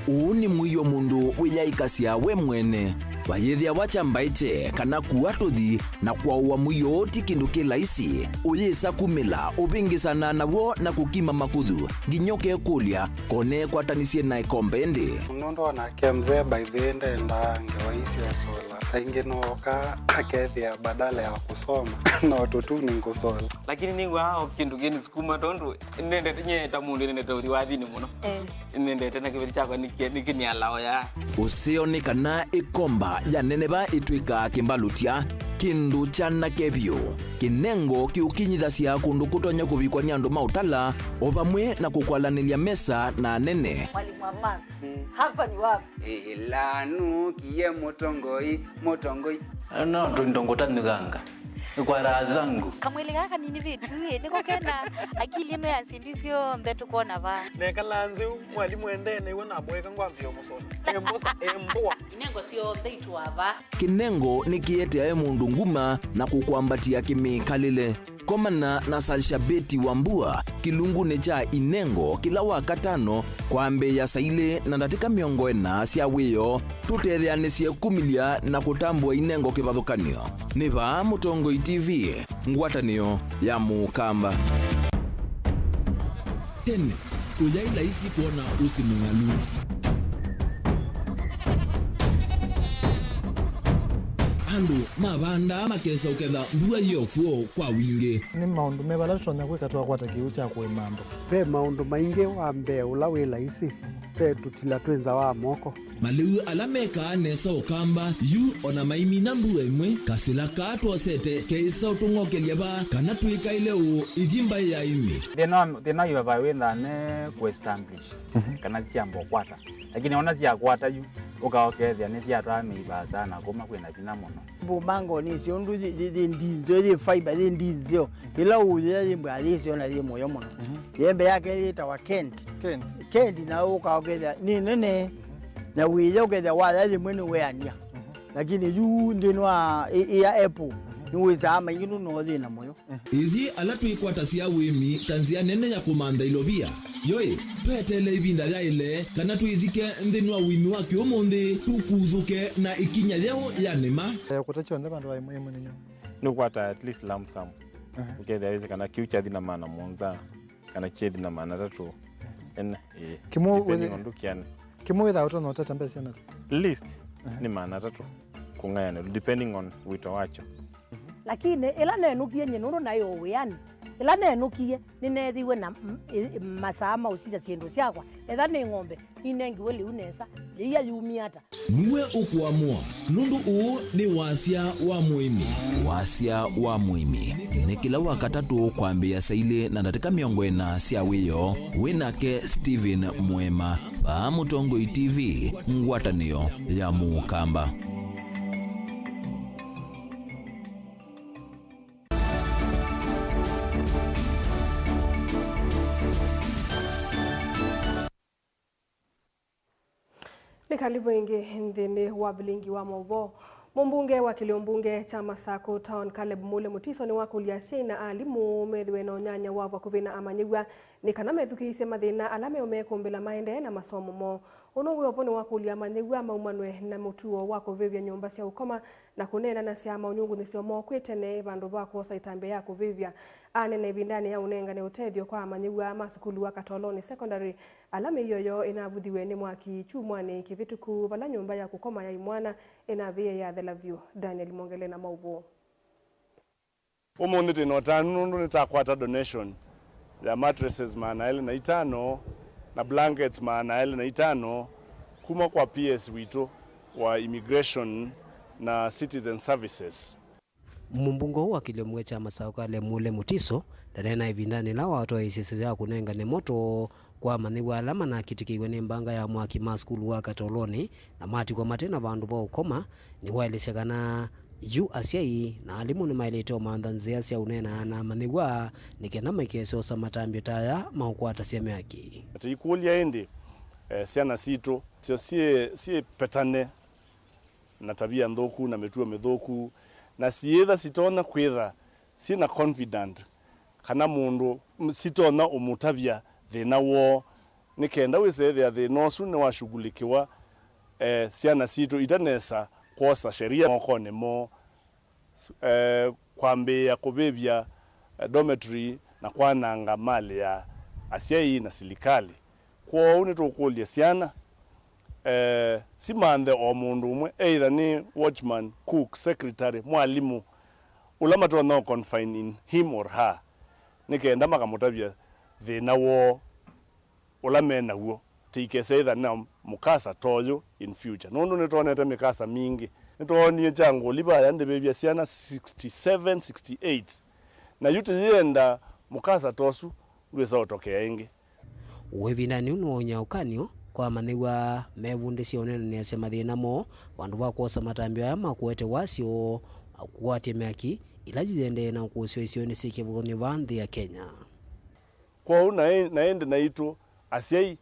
Ũũ nĩ mũio mũndũ wĩyaĩkasya we mwene. Vayĩthĩawa kya mbaĩkye kana kua tũthi na kwaũa mũio ũũ ti kĩndũ kĩ laisi. Ũyĩsa kumĩla, ũvĩngĩsana naw'o na kũkima makuthu, nginya ũkekũlya, kone kwatanisye na ĩkombe ĩndĩ. Nũndũ onake mzee by the way ndendaa ngewa ii sya ũsola. Saa ingĩ nooka akethĩa badala ya kũsoma no tũtuni ngũsola. Lakini nĩw'aa o kĩndũ kĩnĩsukuma tondũ nĩnendete, nyie ta mũndũ nĩnendete ũthi wathinĩ mũno. Eh. Nĩnendete na kĩveti kyakwa nĩkĩ-, nĩkĩnialaa oya. Ũseo nĩ kana ĩkomba ya neneva ĩtw'ĩkaa kĩmbalũtya, kĩndũ kyanake vyũ. Kĩnengo kĩũkinyithasya kũndũ kũtonya kũvikwa nĩ andũ ma ũtala, o vamwe na kũkwalanĩlya mesa na anene. Mwalimu wa maths, hapa ni wapi? Ĩla nũkie mũtongoi, mũtongoi. No tũindo ngũtanyũkanga. Kwa raha zangu. Kamwĩlĩ kaa kanini vitu ĩ, nĩko kena akili ĩno ya syĩndũ syonthe tũkwona vaa. Nekala nzeu, mwalimũ endee nĩw'o namwĩka ngwambĩĩa ũmũsũna. Embosa, embũa. Inengo syonthe itũa vaa. Kĩnengo nĩkĩeteae mũndũ nguma na kũkwambatĩa kĩmĩkalĩle. Komana na Salshabeti Wambua kĩlungunĩ kya Inengo kĩla Wakatano kwambĩĩa saa ilĩ na ndatĩka mĩongo ĩna sya wĩoo, tũtetheanĩsye kumĩlya na kũtambũa Inengo kĩvathũkany'o. Nĩ vaa Mũtongoi T V, ngwatanĩo ya Mũkamba. Tene, ũyaĩ laisi kwona ũsi mũng'alu. Andũ mavandaa makesa ũketha mbua yĩ o kw'o kwa wingĩ. Nĩ maũndũ meva ala tũtonya kwĩka twakwata kĩw'ũ kya kũĩma andũ? Ve maũndũ maingĩ. Wa mbee ũla wĩ laisi, ve tũtila twĩ nza wa moko. Malĩu ala mekaa nesa Ũkamba, yu o na maimina mbua ĩmwe, kasĩla kaa twosete keĩsa ũtũng'okelya vaa kana twĩkaĩle ũũ ithi mbaĩ ya imi. Thĩna wa, thĩna wa ivaivai wĩthaa ne kũ establish, mhm, kana syamba ũkwata. Lakini ona syakwata yu, ũka ũkethĩa nĩsyatwaa mĩivaa sana kuma kwĩna vinya mũno. Mbũmango nĩ syo ũndũ yĩ, yĩ, yĩ ndinzeo, yĩ fiber, yĩ ndinzeo. Ĩla ũyĩa yĩ mbwa yĩ syo na yĩ mũyo mũno. Mhm. Yembe yake yĩtawa Kent. Kent. Kent na ũka ũkethĩa nĩ nene. Mhm. Na wĩya ũkethĩa waya yĩmwe nĩ weania. Mhm. Lakini yu nthĩnĩ wa ĩ, ĩ ya apple, mhm, Nĩwĩsaa maingĩ nũndũ no ũyĩ na mũyo. Ithyĩ ala twĩkwatasya ũĩmi ta nzĩa nene ya kũmantha ilovia, yo-ĩ, tweteele ĩvinda yaĩle kana twĩthike nthĩnĩ wa ũĩmi wa kĩũmũnthĩ, tũkuthũke na ĩkinya yeũ ya nĩma. Eh, kũta kyonthe vandũ va ĩmwe ĩmwe nĩ nyũmba. Nĩũkwata at least lump sum. Aha. Ũkethĩa wĩsĩ kana kĩu kyathi na maana mũonza, kana kyethi na maana atatũ. Ene, ĩĩ. Kĩmwe depending wĩthĩ-, on ndũkĩane. Kĩmwe wĩthaa ũtonya ũtata mbesa syana? Least, aha, nĩ maana atatũ kũng'ayanĩlwa, depending on wĩto wakyo. Lakini ĩla nenũkie nyie nũndũ naĩ o wĩanĩ, ĩla nenũkie nĩneethiwe na m-, ĩ-, masaa ma ũsisya syĩndũ syakwa. Etha nĩ ng'ombe, ninengiwe lĩu nesa, yĩia yumie ata? Nĩwe ũkũamũa, nũndũ ũũ nĩ wasya wa mũĩmi. Wasya wa mũĩmi nĩ kĩla Wakatatũ kwambĩĩa saa ilĩ na ndatĩka mĩongo ĩna sya wĩoo, wĩ nake Stephen Mũema, vaa Mũtongoi T V, ngwatanĩo ya Mũkamba. Nĩ kalivu ĩngĩ nthĩnĩ wa vilingi wa maũvoo. Mũmbunge wa kĩlĩo mbunge kya Masakũ Town, Caleb Mule Mutiso, nĩwakũlya asyai na alimũ methĩwe na ũnyanya wa vakuvĩ na amanyĩw'a nĩ kana methukĩĩsye mathĩna ala meũmekũmbĩla maendee na masomo moo. Ũnũ wĩ o vo nĩwakũlya amanyĩw'a maumanwe na mũtuo wa kũvĩvya nyũmba sya ũkoma na kũneenanasya maũnyungunyĩsyo moo kwĩ tene vandũ va kwosa ĩtambya ya kũvĩvya. Aneena ĩvindanĩ ya ũnengane ũtethyo kwa amanyĩw'a ma sukulu wa Katoloni Secondary, ala mĩio yoo ĩnavuthiwe nĩ mwaki kyumwanĩ kĩvĩtũku, vala nyũmba ya kũkoma ya imwana ĩnavĩie yathela vyũ. Daniel Mwongele na maũvoo. Ũmũnthĩ twĩ na ũtanu nũndũ nĩtakwata donation ya mattresses maana elĩ na itano na blankets maana elĩ na itano kuma kwa P S witũ wa Immigration na Citizen Services. Mũmbunge ũũ wa kĩlĩo mbunge kya Masakũ, Caleb Mule Mutiso, ndaneena ĩvindanĩ yĩla watwaĩĩsye ĩsese ya kũnengane moto kwa amanyĩw'a ala manakitĩkĩiwe nĩ mbanga ya mwaki ma sukulu wa Katoloni na matikw'a mate na vandũ va ũkoma. Nĩwaelesya kana yu asyai na alimũ nĩmaĩlĩte ũmantha nzĩa sya ũneenaa na amanyĩw'a nĩ kenda maikese osa matambya ta aya ma ũkwatasya myaki. Tũikũlya ĩndĩ, eh, syana sitũ syo syĩ, syĩ petane na tavia nthũku na mĩtuo mĩthũku, na syĩtha sitonya kwĩtha syĩ na confident kana mũndũ m-, sitonya ũmũtavya thĩna woo, nĩ kenda wĩseethĩa thĩna ũsu nĩwashughulikiwa, eh, syana sitũ itanesa kwosa sheria mokonĩ moo, s-, eh, kwambĩĩa kũvĩvya, eh, dormitory na kwananga malĩ ya asyai na silikalĩ. Kwoou nĩtũkũlya syana, eh, simanthe o mũndũ ũmwe, either nĩ watchman, cook, secretary, mwalimũ, ũla matonya ũ confine in him or her, nĩ kenda makamũtavya thĩna woo ũla me naw'o, tũikese ĩtha na mũkasa ta ũyũ in future, nũndũ nĩtwonete mĩkasa mingĩ. Nĩtwoonie kya ngũli vaya ndĩvĩvya syana sixty seven, sixty eight, na yu tũyĩenda mũkasa ta ũsu ndwĩsa ũtokea ĩngĩ. Ũĩvindanĩ ũũ nĩwaũny'a ũkany'o kwa amanyĩw'a mevundĩsye ũneenanĩasya mathĩna moo vandũ va kwosa matambya aya ma kũete wasyo, kũkwatya myaki ĩla yu yĩendee na ũkũsĩwa isionĩ syĩ kĩvathũkany'o vaa nthĩ ya Kenya. Kwoou na ĩ-, na ĩndĩ naitũ asyai,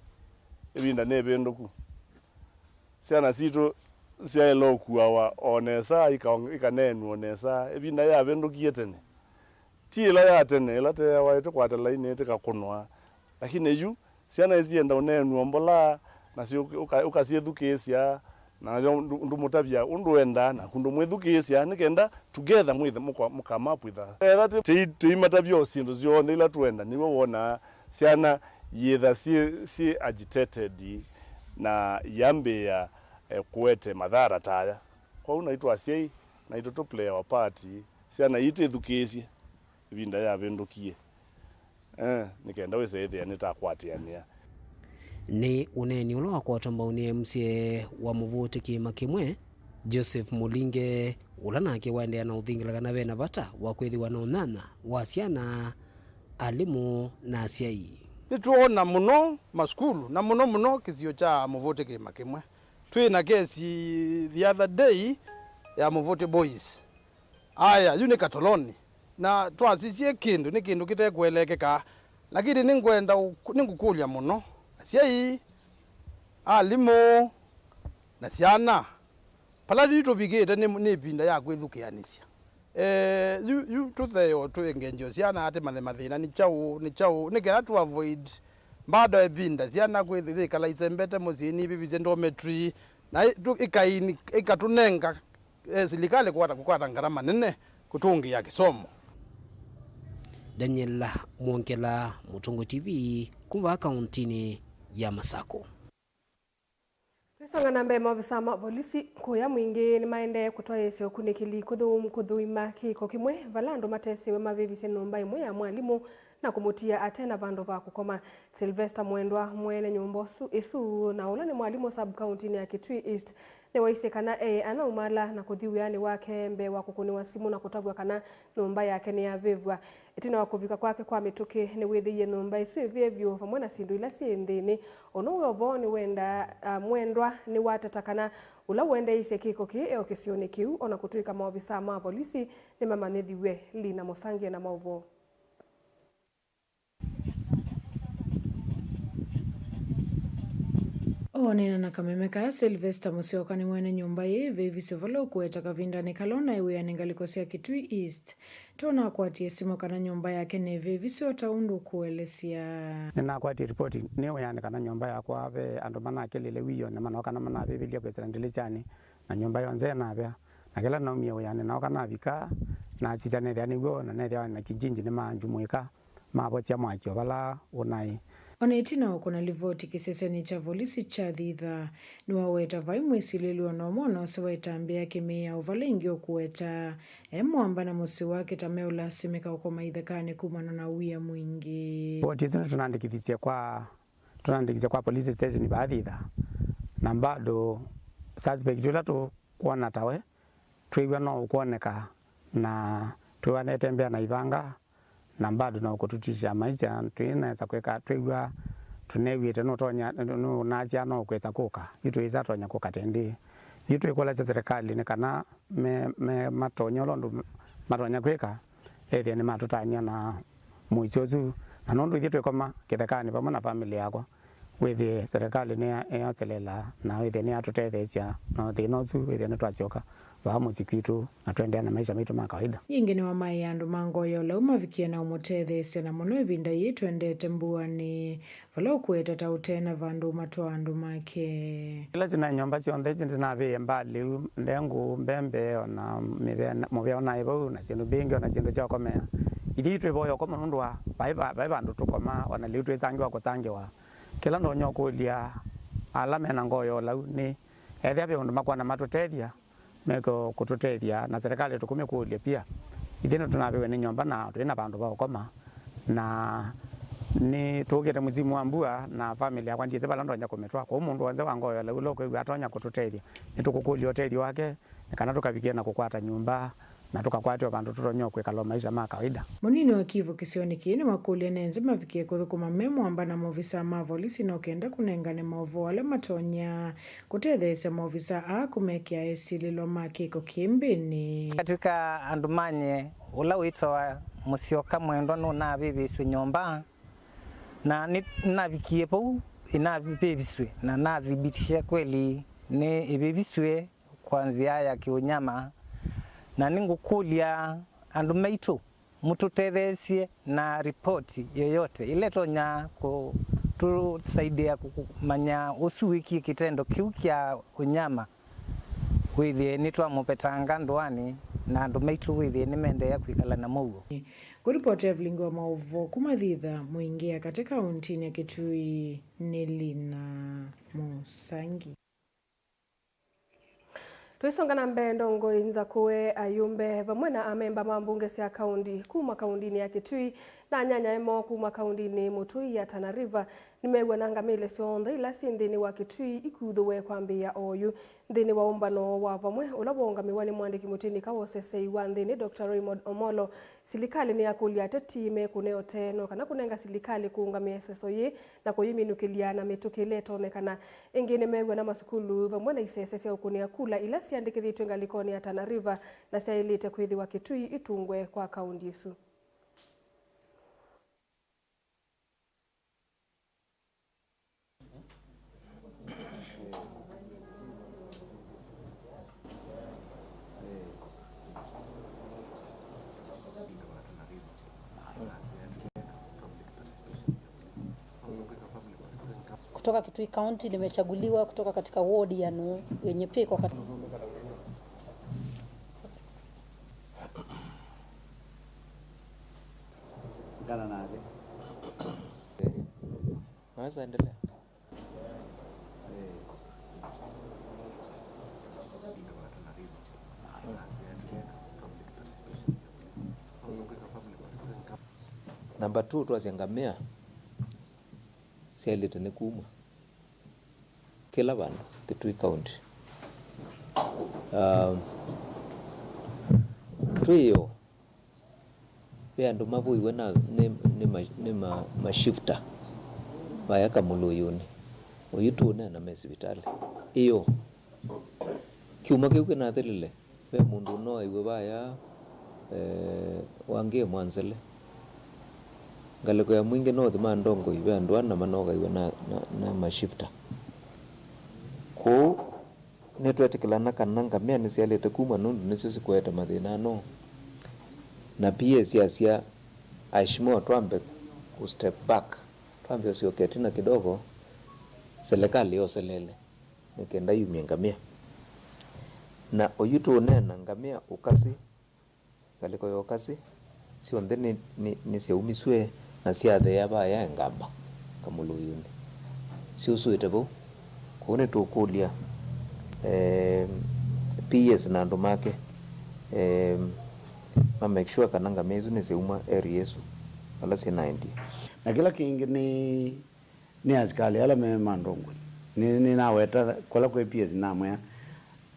ĩvinda nĩvĩndũku. Syana sitũ syaĩle ũkuawa o nesa, ika-, ikaneenw'a o nesa. Ĩvinda yavĩndũkie tene. Ti ĩla ya tene, ĩla teawa ĩtĩkwata lainĩ ĩtĩkakũnwa. Lakini yu, syana ĩsyenda ũneenw'a mbola, nasyo ũka-, ũkasyĩthukĩĩsya, nasyo ndũ-, ndũmũtavya ũndũ wendaa, naku ndũmwĩthukĩĩsya, nĩ kenda together mwĩthe mũka-, mũkamapwitha. Etha tĩ-, tĩi-, tĩimatavya o syĩndũ syonthe ila tũenda, nĩw'o wonaa syana yĩtha syĩ, syĩ agitated na yambĩĩa, eh, kũete mathara ta aya. Kwoou naitũ asyai, naitũ tũ play our part, syana ii tĩthukĩĩsye ĩvinda yavĩndũkie. Eh, nĩ kenda wĩse ĩthĩa nĩtakwatĩanĩa. Nĩ ũneeni ũla wakwatwa mbau nĩ M C A wa Mũvũtĩ kĩĩma kĩmwe, Joseph Mũlinge, ũla nake waendeea na ũthingĩla kana ve na vata wa kwĩthĩwa na ũnyanya wa syana, alimũ, na asyai. Nĩtwoona mũno masukulu, na mũno mũno kĩsio kya Mũvũtĩ kĩĩma kĩmwe. Twĩ na kesi the other day ya Mũvũtĩ Boys. Aya, yu nĩ Katoloni. Na twasisye kĩndũ, nĩ kĩndũ kĩtekũeleekeka. Lakini nĩngwenda ũ-, nĩngũkũlya mũno. Asyai, alimũ, na syana. Vala yu tũvikĩte nĩ, nĩ ĩvinda ya kwĩthukĩanĩsya. Eh, yu, yu tũtheo twĩngengy'o syana atĩ manye mathĩna nĩ kyaũ, nĩ kyaũ, nĩ kenda tũ avoid bado ĩvinda syana kwĩthĩkala isembete mũsyĩ nivĩvisye dormitory, na ĩ-, tũ-, ĩkai-, ĩkatũnenga, eh, silikalĩ kũkwata, kũkwata ngarama nene kũtũngĩa kĩsomo. Daniel Mwongela, Mũtũngũ T V, kuma kaũntinĩ ya Masakũ. Twĩsonga na mbee, maovisaa ma volisi kũya Mwingĩ nĩmaendee kũtwaĩĩsya ũkunĩkĩli kũthũũmu kũthũima kĩko kĩmwe vala andũ matesĩwe mavĩvisye nyũmba ĩmwe ya mwalimũ na kũmũtia ate na vandũ va kũkoma. Sylvester Mwendwa, mwene nyũmba ũsu, ĩsu, na ũla nĩ mwalimũ sub-kaũntinĩ ya Kitui East, nĩwaisye kana eĩ anaumala na kũthi wĩanĩ wake mbee wa kũkũnĩwa simũ na kũtavw'a kana nyũmba yake nĩyavĩvw'a. Ĩtina wa kũvika kwake kwa mĩtũkĩ, nĩwĩthĩie nyũmba ĩsu ĩvĩe vyũ vamwe na syĩndũ ila syĩ nthĩnĩ. Ũnũ wĩ ũvoo nĩwenda, ah, Mwendwa nĩwateta kana ũla ũendeeisye kĩko kĩĩ e o kĩsionĩ kĩu, o na kũtw'ĩka maovisaa ma volisi nĩmamanyĩthiw'e. Lina Mũsangie na maũvoo. Oonena na kameme kaa, Sylvester Mũsyoka nĩ mwene nyũmba yĩĩ ĩvĩvisye vala ũkũweta kavindanĩ kala ũnaĩ wĩanĩ ngalĩko sya Kitui East. Tũnakwatie simũ kana nyũmba yake nĩvĩvisye o ta ũndũ ũkũelesya. Nĩnakwatie ripoti nĩ wĩanĩ kana nyũmba yakwa ve andũ manakĩlile wĩoo na manooka na manavĩvĩlya kwĩsĩla ndilĩsyanĩ, na nyũmba yonthe ĩnavea. Na kĩla naumie wĩanĩ, naoka navika, nasisya nethĩa nĩ w'o, na nethĩa na kijinji nĩmanjumũĩka, mavosya mwaki o vala ũnaĩ. O na ĩtina wa kũna livoti kĩsesenĩ kya volisi kya Thitha, nĩwaweta vai mwĩsilĩlw'a o na ũmwe ũnaosewa ĩtambya ya kĩmĩao vala ĩngĩ ũkũweta e mũamba na mũsyĩ wake ta meũlasimĩka ũkoma ithekanĩ kumana na wia mwingĩ. Livoti ĩsu nĩtũnandĩkĩthisye kwa, tũnandĩkĩsye kwa police station vaa Thitha, na bado suspect ũla tũkwona tawe twĩw'a no ũkwoneka, na twĩw'a netembea na ivanga, na bado no kũtũtishia maisha. Twĩnesa kwĩka, twĩw'a tũnew'ĩte nũtonya, nũnasya no kwĩsa kũka, yu twĩsa tonya kũka tĩndĩ. Yu twĩkũlasya serikali nĩ kana me, me matonye ũla ũndũ matonya kwĩka, ethĩe nĩmatũtany'a na mũisyo ũsu, na nũndũ ithyĩ twĩkoma kĩthekanĩ vamwe na famĩlĩ yakwa, wĩthĩe serikali nĩya-, nĩyoselela na wĩthĩe nĩyatũtetheesya, na thĩna ũsu wĩthĩe nĩtwasyoka vaa mũsyĩ kwitũ na tũendeea na maisha maitũ ma kawaida. Yĩngĩ nĩwamaĩe andũ ma ngoo ya ũlau mavikie na ũmũtetheesya, na mũno ĩvinda yĩĩ twendete mbuanĩ, vala ũkũweta ta ũte na vandũ ũmatwaa andũ make. Ĩla syĩna nyũmba syonthe ĩsu ndĩnavĩĩe mbaa lĩu, ndengũ, mbembe, o na mĩvea, mũvea ũnaĩ vau, na syĩndũ mbingĩ, o na syĩndũ sya ũkomea. Ithyĩ twĩvoya ũkoma nũndũ wa vai va-, vai vandũ tũkoma, o na lĩu twĩsangĩwa kũsangĩwa. Kĩla ndonya ũkũlya ala me na ngoo ya ũlau nĩ, ethĩa ve ũndũ makwona matũtethya, meke kũtũtethya, na serikali tũkũmĩkũlya pia. Ithyĩ nĩtũnavĩwe nĩ nyũmba na twĩ na vandũ va ũkoma, na nĩtũkĩte mũsimu wa mbua, na famĩlĩ yakwa ndyĩsĩ vala ndonya kũmĩtwaa. Kwoou mũndũ w'onthe wa ngoo ya ũlau ũla ũkwĩw'a atonya kũtũtethya, nĩtũkũkũlya ũtethyo wake, nĩ kana tũkavikie na kũkwata nyũmba, na tũkakwate o vandũ tũtonya kwĩkala o maisha ma kawaida. Mũnini wa Kivu kĩsionĩ kĩĩ nĩwakũlya nenzĩ mavikie kũthũkũma me mũamba na maovisaa ma volisi no kenda kũnengane maũvoo ala matonya kũtetheesya maovisaa aa kũmekĩa esilĩlwa ma kĩko kĩĩ mbĩnĩ. Katika andũ manye ũla wĩtawa Mũsyoka Mwendwa nũnavĩvĩsw'e nyũmba, na nĩ-, nĩnavikie vau ĩnavĩvĩsw'e na nathibitisha kweli nĩ ĩvĩvĩsw'e kwa nzĩa ya kĩũnyama, na nĩngũkũlya andũ maitũ mũtũtetheesye na ripoti yoyote ĩla ĩtonya kũtũsaidia kũmanya ũsu wĩkie kĩtendo kĩu kya ũnyama wĩthĩe nĩtwamũvetanga ndũanĩ, na andũ maitũ wĩthĩe nĩmaendeea kwĩkala na mũuo. Kũripoti ya vilingi wa maũvoo kuma Thitha, Mwingĩ ya katĩ kaũntinĩ ya Kitui, nĩ Lina Mũsangi. Tũisonga na mbee, ndongoi nzakũe, ayumbe vamwe na amemba ma mbunge sya kaũndi kuma kaũndinĩ ya Kitui na anyanyae moo kuma kaũndinĩ mũtũi ya Tana River nĩmew'a na ngamĩle syonthe ila syĩ nthĩnĩ wa Kitui ikuthũwe kwambĩĩa oyu. Nthĩnĩ wa ũmbano wa vamwe ũla waũngamĩwa nĩ mwandĩki mũtĩnĩka wa ũsesei wa nthĩnĩ, Doctor Raymond Omolo, silikalĩ nĩyakũlya ateti mekũne ũtee no kana kũnenga silikalĩ kũũngamĩa ĩseso yĩĩ na kũyĩminũkĩlya na mĩtũkĩ ĩla ĩtonyekana. Ĩngĩ nĩmew'a na masukulu vamwe na isese sya ũkũnĩa kula ila syandĩkĩthĩtw'e ngalĩkonĩ ya Tana River na syaĩlĩte kwĩthĩwa Kitui itungwe kwa kaũndi ĩsu. Kutoka Kitui County, nimechaguliwa kutoka katika ward ya Nu-, yenye pia iko kat- Ngana nathi. Naweza endelea? Number two, twasya ngamĩa syaĩlĩte nĩ kuma kĩla vandũ Kitui County. Um, twĩo ve andũ mavũiwe na, nĩ, nĩ, ma, nĩ ma, ma shifter vaya Kamũlũyũnĩ. Oyu tũũneena me sivitalĩ. Ĩyo. Kyumwa kĩu kĩnathĩlĩle, ve mũndũ ũnoaiwe vaya, eh, Wangĩ Mwanzele. Ngalĩko ya Mwingĩ North ma Ndongoi, ve andũ ana manogaiwe na, na, na ma shifter. Kwoou, nĩtwetĩkĩlana kana ngamĩa nĩsyaĩlĩte kuma nũndũ nĩsyo sikũete mathĩna ano. Na P A syasya, "Aheshimiwa, twambe ku step back, twambe ũsyoke ĩtina kidogo, serikali yoselele." Nĩ kenda yumye ngamĩa. Na oyu tũũneena ngamĩa ũkasi, ngalĩko ya ũkasi, syonthe nĩ, nĩ, nĩsyaumisw'e na syatheea vaya Ngamba Kamũlũyũnĩ. Syusũĩte vau. Kwoou nĩtũkũlya, eh, P S na andũ make, eh, ma make sure kana ngamĩa isu nĩsyauma area isu vala syĩnaendie. Na kĩla kĩngĩ nĩ nĩ asikalĩ ala me ma Ndongoi. Nĩ, nĩnaweta kũla kwĩ P S namwĩa,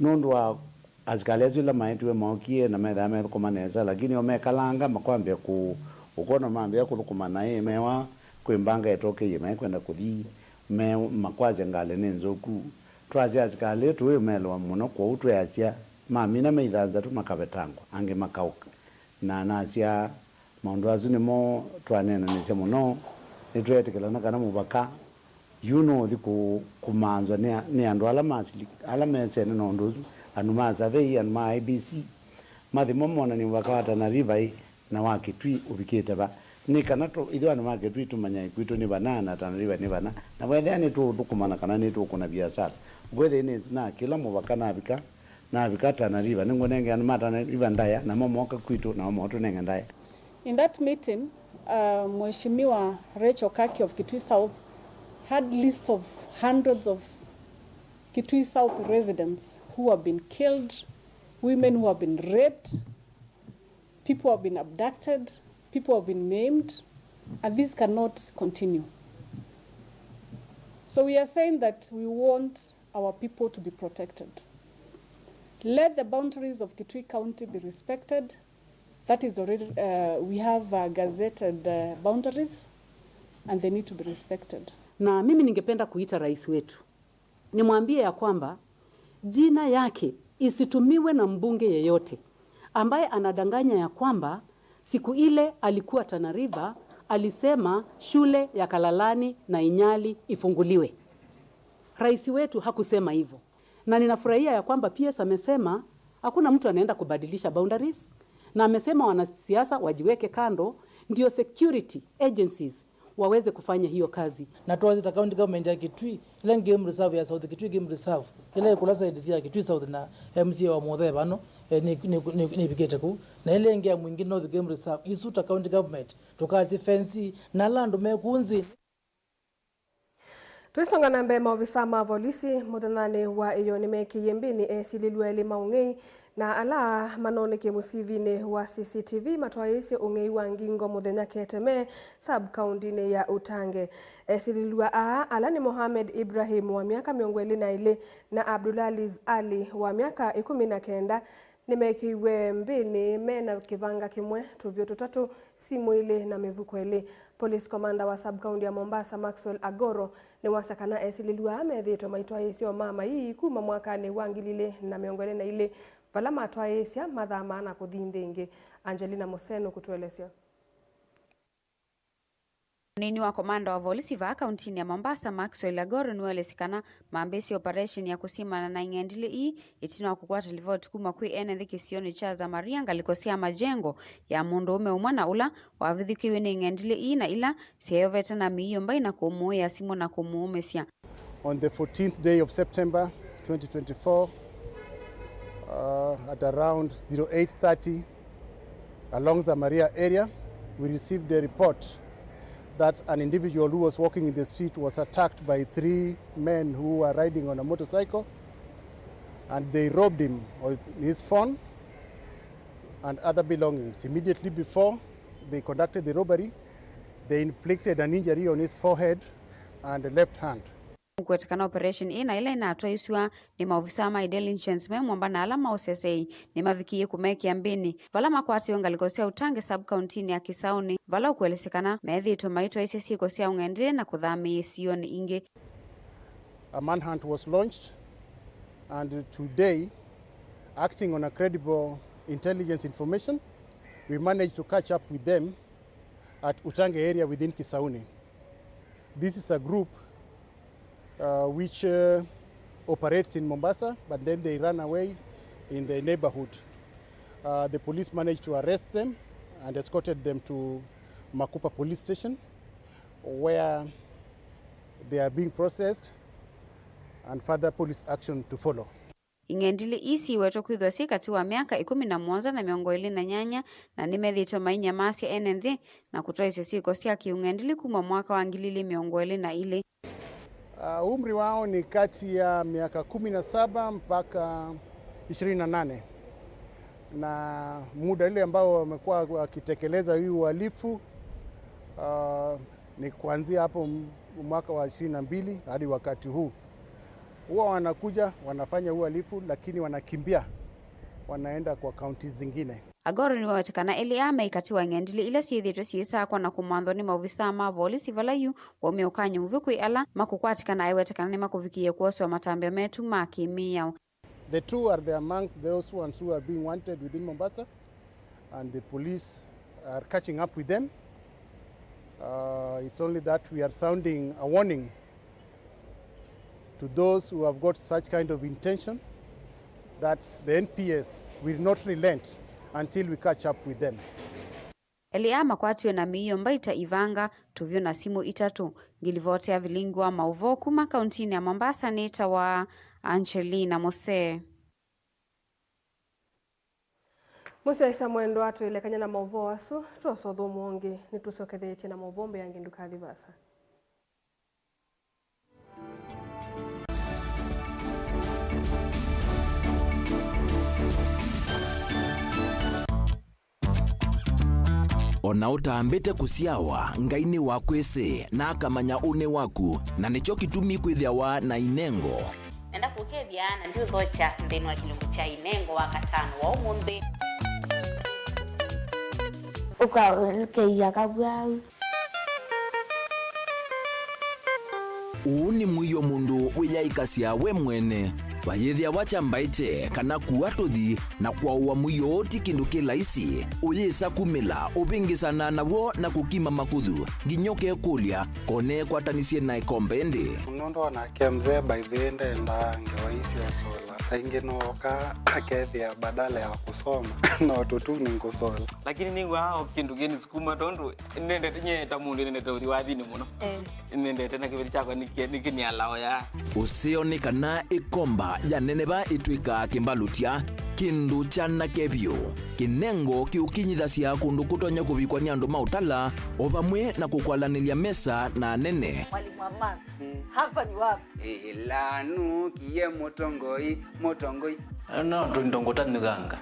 nũndũ wa asikalĩ asu ĩla maetiwe mookie na methaa methũkũma nesa, lakini o mekalanga makwambĩa kũ-, ũkwona mambĩa kũthũkũma naĩ mewa kwĩ mbanga ĩtokeie mekwenda kũthi, me makwasya ngalĩ nĩ nzũku. Twasya asikalĩ tũĩ melwa mũno, kwoou tweasya mamina me ithanzatũ makavetangwa, angĩ makaũka. Na nasya, maũndũ asu nĩmo twaneenanĩsya mũno. Nĩtweetĩkĩlana kana mũvaka yu nũũthi kũ-, kũmanzwa nĩ a-, nĩ andũ ala masili-, ala mesene na ũndũ ũsu, andũ ma survey, andũ ma I E B C, mathi mo monany'e mũvaka wa Tana River ĩ, na wa Kitui ũvikĩte va. Nĩ kana tũ-, ithyĩ andũ ma Kitui tũmanye kwitũ nĩ vana na Tana River nĩ vana. Na vethĩa nĩtũũthũkũmana kana nĩtũũkũna viasala, ngwĩthĩ nĩ na kĩla mũvaka navika, navika Tana River, nĩngũnengea andũ ma Tana River ndaĩa, namo mooka kwitũ, nao maũtũnenge ndaĩa. In that meeting, uh, Mheshimiwa Rachel Kaki of Kitui South had list of hundreds of Kitui South residents who have been killed, women who have been raped, people have been abducted, people have been maimed, and this cannot continue. So we are saying that we want our people to be protected. Let the boundaries of Kitui County be respected. That is already, uh, we have, uh, gazetted, uh, boundaries, and they need to be respected. Na mimi ningependa kuita rais wetu, nimwambie ya kwamba jina yake isitumiwe na mbunge yeyote ambaye anadanganya ya kwamba siku ile alikuwa Tana River, alisema shule ya Kalalani na Inyali ifunguliwe. Rais wetu hakusema hivyo. Na ninafurahia ya kwamba P S amesema hakuna mtu anaenda kubadilisha boundaries, na amesema wanasiasa wajiweke kando, ndio security agencies waweze kufanya hiyo kazi. Na twasye ta county government ya Kitui, ĩla game reserve ya South Kitui Game Reserve, ĩla ĩkũla side sya Kitui South na M C A wa Mũthee vano, eh, nĩ, nĩ, nĩ, nĩvikĩte kũu. Na ĩla ĩngĩ ya Mwingĩ North Game Reserve, isu ta county government, tũkasye fence, na ala andũ me kũu nzĩ. Tũisonga na mbee, maovisa ma volisi mũthenyanĩ wa ĩyoo nĩmekĩie mbĩnĩ esilĩlw'a elĩ ma ũng'ei, na ala manonekie mũsivinĩ wa C C T V matwaĩĩsye ũng'ei wa ngingo mũthenya keteme, sub-kaũntinĩ ya Utange. Esilĩlw'a aa, ala nĩ Mohamed Ibrahim wa myaka mĩongo ĩlĩ na ĩlĩ na Abdulaziz Ali wa myaka ĩkũmi na kenda, nĩmekĩiwe mbĩnĩ me na kĩvanga kĩmwe, tũvyũ tũtatũ, simũ ilĩ na mĩvuko ĩlĩ. Police commander wa sub-county ya Mombasa, Maxwell Agoro, nĩwasya kana esilĩlw'a aa methĩĩtwe maitwaĩĩsya ũmaa ii kuma mwakanĩ wa ngili ilĩ na mĩongo ĩlĩ na ilĩ, vala matwaĩĩsya mathaa maana kũthi nthĩ ĩngĩ. Angelina Museno kũtũelesya. Mũneeni wa komanda wa volisi vaa kauntinĩ ya Mombasa, Maxwell Agoro, nĩwaelesye kana mambĩĩsye operation ya kũsimana na ing'endilĩ ii ĩtina wa kũkwata livoti kuma kwĩ ene nthĩ kĩsionĩ kya Zamaria, ngalĩko sya Majengo, ya mũndũũme ũmwe na ũla wavithũkĩiwe nĩ ing'endilĩ ii na ila syeeyovete na mĩio mbai na kũmũũĩa simũ na kũmũũmĩsya. On the fourteenth day of September twenty twenty-four, uh, at around zero eight thirty, along the Maria area, we received a report that an individual who was walking in the street was attacked by three men who were riding on a motorcycle, and they robbed him of his phone and other belongings. Immediately before they conducted the robbery, they inflicted an injury on his forehead and left hand. Kũwetekana operation ĩ na ĩla ĩnatwaĩsw'a nĩ maovisaa ma intelligence me mũmba na ala ma ũsesei nĩmavikie kũmekĩa mbĩnĩ, vala makwatiwe ngalĩko sya Utange sub-county-inĩ ya Kisauni, vala ũkũelesya kana methĩĩtwe maitwaĩsya syĩko sya ũng'endilĩ na kũthamĩĩa isionĩ ingĩ. A manhunt was launched, and today, acting on a credible intelligence information, we managed to catch up with them at Utange area within Kisauni. This is a group, uh, which, uh, operates in Mombasa, but then they run away in the neighborhood. Uh, the police managed to arrest them and escorted them to Makupa Police Station, where they are being processed and further police action to follow. Ing'endilĩ ii siwetwe kwĩthwa syĩ katĩ wa myaka ĩkũmi na mũonza na mĩongo ĩlĩ na nyanya, na nĩmethĩĩtwe mainyamaasya ene nthĩ na kũtwaĩsya syĩko sya kĩũng'endilĩ kuma mwaka wa ngili ilĩ mĩongo ĩlĩ na ilĩ. Uh, umri wao ni kati ya miaka kumi na saba mpaka ishirini na nane, na muda ile ambao wamekuwa wakitekeleza hii uhalifu, uh, ni kuanzia hapo m-, mwaka wa ishirini na mbili hadi wakati huu. Huwa wanakuja, wanafanya uhalifu, lakini wanakimbia, wanaenda kwa kaunti zingine. Agoro nĩwaweta kana elĩ aa me katĩ wa ing'endilĩ ila syĩthĩĩtwe syĩsakwa na kũmanthwa nĩ maovisaa ma volisi vala yu waumya ũkany'o mũvyũ kwĩ ala makũkwatĩkana. Aiweta kana nĩmakũvikĩie kwoswa matambya metu ma kĩmĩao. The two are the amongst those ones who are being wanted within Mombasa, and the police are catching up with them. Uh, it's only that we are sounding a warning to those who have got such kind of intention that the N P S will not relent until we catch up with them. Elĩ aa makwatiwe na mĩio mbai ta ivanga, tũvyũ na simũ itatũ. Ngilivoti ya vilingi wa maũvoo kuma kauntinĩ ya Mombasa nĩtawa Angelina Musee. Mũsyaĩĩsya mwendwa, twĩlekany'a na maũvoo asu, twosa ũthũmũo ũngĩ. Nĩtũsyoketheetye na maũvoo mbee ya ngi ndũkathi vaasa. O na ũtambĩte kũsyawa, Ngai nĩwakwĩsĩ, na akamanya ũnĩ waku, na nĩkyo kĩtumi kwĩthĩawa na inengo. Nenda kũkethya na ndiũthokya nthĩnĩ wa kĩlungu kya inengo wa katano wa ũmũnthĩ. Ũkaũlũkĩia kavwau. Ũũ nĩ mũio mũndũ wĩyaĩkasya we mwene. Vayĩthĩawa kya mbaĩkye kana kua tũthi na kwaũa mũio ũũ ti kĩndũ kĩ laisi. Ũyĩsa kumĩla, ũvĩngĩsana naw'o na kũkima makũthũ, nginya ũkekũlya, ko neekwatanisye na ĩkombe ĩndĩ? Nũndũ o nake mzee by the way ndendaa ngewa ii sya ũsola. Saa ingĩ no oka akethĩa badala ya kũsoma no tũtu nĩ ngũsola. Lakini nĩw'aa o kĩndũ kĩnisukuma tondũ nendete, nye ta mũndũ nendete ũthi wathinĩ mũno. Eh. Nendete na kĩveti kyakwa nĩkĩ-, nĩkĩnialaoya. Ũseo nĩ kana ĩkomba ya neneva ĩtw'ĩkaa kĩmbalũtya, kĩndũ kyanake vyũ. Kĩnengo kĩũkinyithasya kũndũ kũtonya kũvikwa nĩ andũ ma ũtala, o vamwe na kũkwalanĩlya mesa na anene. Mwalimu wa maths, hapa ni wapi? Ĩla nũkie mũtongoi, mũtongoi. No tũindo ngũtanyũkanga.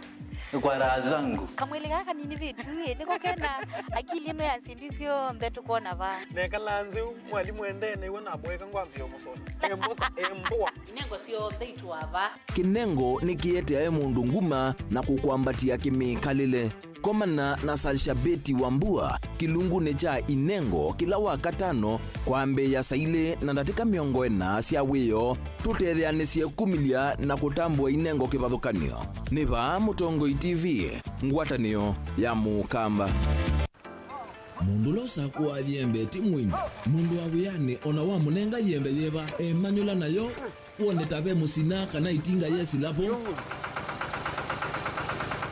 Kwa raha zangu. Kamwĩlĩ gaka kanini vitu ĩ, nĩko kena akili ĩno ya syĩndũ syonthe tũkwona vaa. Nekalaa nzĩ, mwalimũ endee nĩw'o namboeka ngwambĩĩa ũmũsoma. Embosa, embũa. Inengo syonthe itũa vaa. Kĩnengo nĩkĩeteae mũndũ nguma na kũkwambatĩa kĩmĩkalĩle. Komana na Salshabeti Wambua kĩlungunĩ kya inengo kĩla wa katano kwambĩĩa saa ilĩ na ndatĩka mĩongo ĩna sya wĩoo, tũtetheanĩsye kumĩlya na kũtambũa inengo kĩvathũkany'o. Nĩ vaa Mũtongoi T V, ngwatanĩo ya Mũkamba. Mũndũ ũla ũsakũaa yembe ti mũini. Mũndũ wa wĩanĩ o na wamũnenga yembe yĩva, emanyũla nayo. Wone ta ve mũsina kana ĩtinga yesila vo.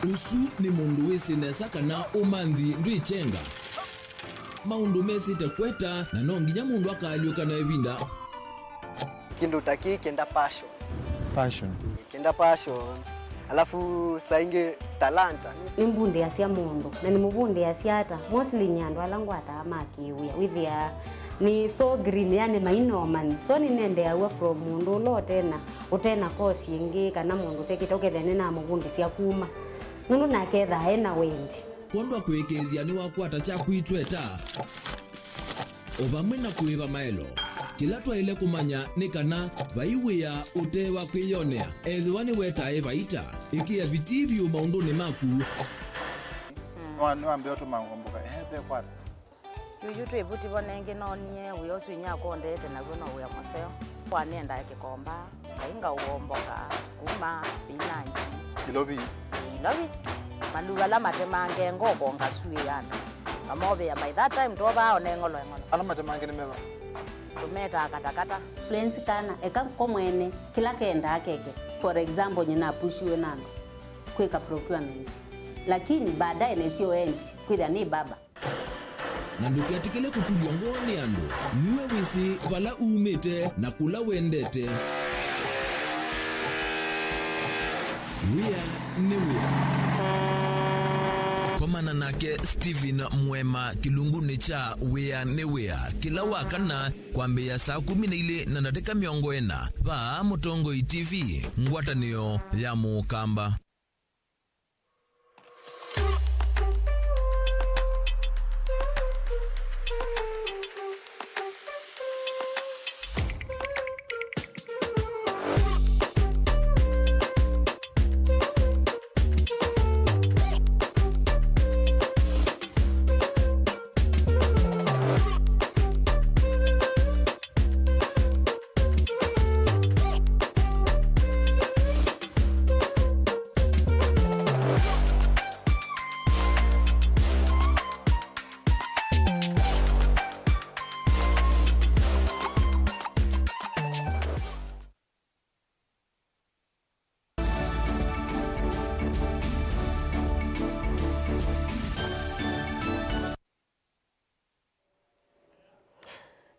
Ũsu nĩ mũndũ wĩsĩ nesa kana ũmanthi ndwĩkyenga. Maũndũ mesĩte kweta, na no nginya mũndũ akaalyũka na ĩvinda. Kĩndũ ta kĩĩ kĩenda passion. Passion. Kĩenda passion. Alafu saa ingĩ talanta. Nĩmbundĩasya mũndũ, na nĩmũvundĩasya ata? Mostly nyie andũ ala ngwataa ma kĩwĩa, wĩthĩaa nĩ so green, yani mainomani. So nĩnendeeaw'a from mũndũ ũla ũtena, ũtena course ĩngĩ, kana mũndũ ũtekĩte, ũkethĩa nĩnamũvundĩsya kuma. Nũndũ nake ethaa ena wendi. Kwondũ wa kũĩkĩĩthya nĩwakwata kyaku itweta. O vamwe na kũĩva maelo, kĩla twaĩle kũmanya nĩ kana vai wĩa ũte wa kwĩyonea. Ethĩwa nĩwetae vaita, ĩkĩa vitii vyũ maũndũnĩ maku. Nĩwa-, nĩwambĩa ũtũma ngomboka, ehe, ve kwata. Yuyu twĩ vuti vo nengĩ noonie wĩa ũsu inyakwa ũndeete naw'o no wĩa mũseo. Kwa nĩendaa kĩkomba. Ngai ngaũomboka, sukuma, spinach. Ilovi. Ilovi. Maluva ala matemange ngoko ngasuĩana. Ngamovea, by that time twovaa one ng'olo eng'olo. Ala matemange nĩ meva? Tũmetaa katakata. Lensi kana, eka ko mwene, kĩla kendaa keke. For example, nyina apushiwe na andũ kwĩka procurement. Lakini baadaye nĩsyo endi, kwĩthĩa nĩ baba. Na ndũketĩkĩle kũtulw'a ngoo nĩ andũ. Nue wĩsĩ vala umĩte na kũla wendete. Wĩa nĩ wĩa. Komana nake Stephen Mwema kĩlungunĩ kya Wĩa nĩ Wĩa kĩla wa kana kwambĩĩa saa kũmi na ilĩ na ndatĩka mĩongo ĩna vaa Mũtongoi T V, ngwatanĩo ya Mũkamba.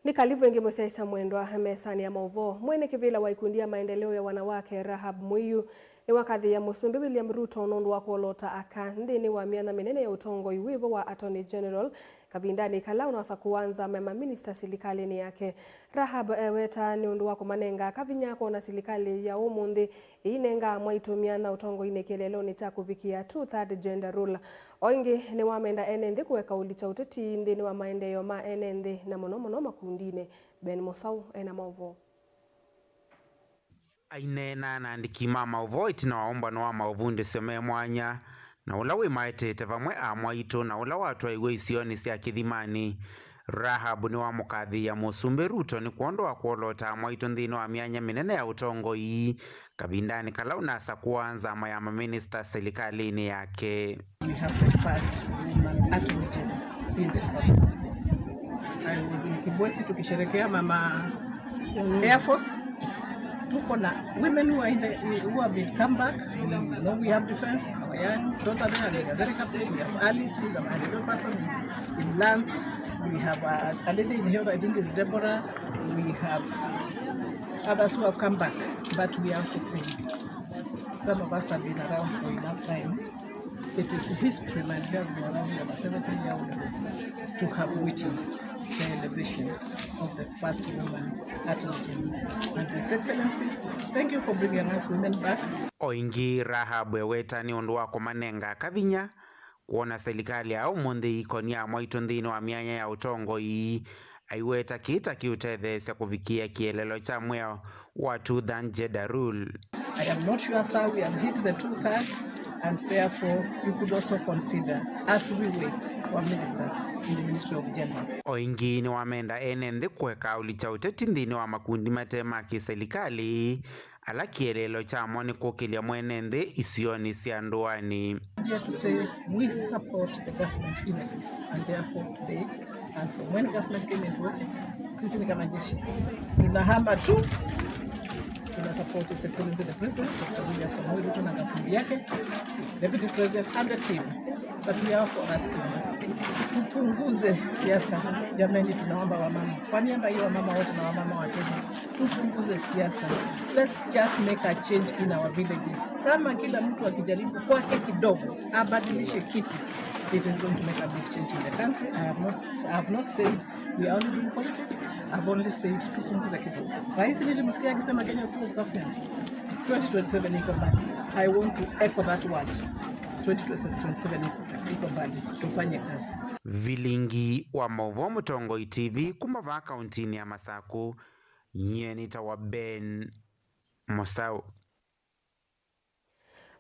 Nĩ kalivu ĩngĩ mũsyaĩĩsya mwendwa mesanĩ ya maũvoo. Mwene kĩvĩla wa ikundi ya maendeleo ya wanawake, Rahab Muiyu, nĩwakathĩĩa Mũsumbĩ William Ruto nũndũ wa kwolota aka nthĩnĩ wa myanya mĩnene ya ũtongoi wĩvo wa Attorney General kavindanĩ kala ũnasakũa nzama ya maminista silikalĩnĩ yake. Rahab eweta nĩ ũndũ wa kũmanenga aka vinya kwona silikalĩ ya ũmũnthĩ ĩinenga amwaitũ myanya ũtongoinĩ kĩeleelonĩ kya kũvikĩa two-third gender rule. O ĩngĩ, nĩwamenda ene nthĩ kũeka ũlikya ũteti nthĩnĩ wa maendeeo ma ene nthĩ, na mũno mũno makundinĩ. Ben Mũsaũ ena maũvoo. Aineena na andĩki ma maũvoo ĩtina wa ũmbano wa maũvundĩsyo me mwanya, na ũla wĩmaetete vamwe amwaitũ na ũla watwaiwe isionĩ sya Kĩthimanĩ, Rahab nĩwamũkathĩĩa Mũsumbĩ Ruto nĩ kwondũ wa kwolota amwaitũ nthĩnĩ wa myanya mĩnene ya ũtongoi, kavindanĩ kala ũnasakũa nzama ya maminista silikalĩnĩ yake. We have the first woman attorney general in the Republic. I was in Kibwezi tukisherekea mama Air Force. Tuko na women who are in the, who have been come back. We know we have defense, our young daughter there, and we are very happy. We have Alice, who is a very good person in, in lands. We have a, a lady in health, I think is Deborah. We have others who have come back, but we are also saying some of us have been around for enough time. It is history, my dear, we are around here for seventy years to have witnessed the elevation of the first woman at Lotini. And His Excellency, thank you for bringing us women back. O ĩngĩ, Rahab eweta nĩ ũndũ wa kũmanenga aka vinya kwona silikalĩ ya ũmũnthĩ ĩikonia amwaitũ nthĩnĩ wa myanya ya ũtongoi. Aiweta kĩĩ ta kĩũtetheesya kũvikĩa kĩeleelo kya mwĩao wa two-third gender rule. I am not sure, sir, we have hit the two-third, and therefore you could also consider as we wait for a minister in the Ministry of Gender. O ĩngĩ nĩwamenda ene nthĩ kũeka ũlikya ũteti nthĩnĩ wa makundi mate ma kĩsilikalĩ, ala kĩeleelo kyamo nĩ kũkĩlya mwene nthĩ isionĩ sya ndũanĩ. Here to say we support the government in this, and therefore today, and from when government came into office, sisi ni kama jeshi, tunahama tu, tuna support His Excellency the President, Doctor William Samoei Ruto na government yake, Deputy President and the team. But we are also asking, tupunguze siasa jameni, tunaomba wamama, kwa niaba ya wamama wote na wamama wa Kenya, tupunguze siasa. Let's just make a change in our villages. Kama kila mtu akijaribu kwake kidogo abadilishe kitu, it is going to make a big change in the country. I have not, I have not said we are only doing politics. I've only said tupunguze kidogo. Rais nilimsikia akisema Kenya is too government. twenty twenty-seven iko mbali. I want to echo that word. twenty twenty-seven iko mbali. Tufanye kazi. Vilingi wa mauvoo Mũtongoi T V kuma vaa kauntinĩ ya Masaku, nyie nĩtawa Ben Mũsau.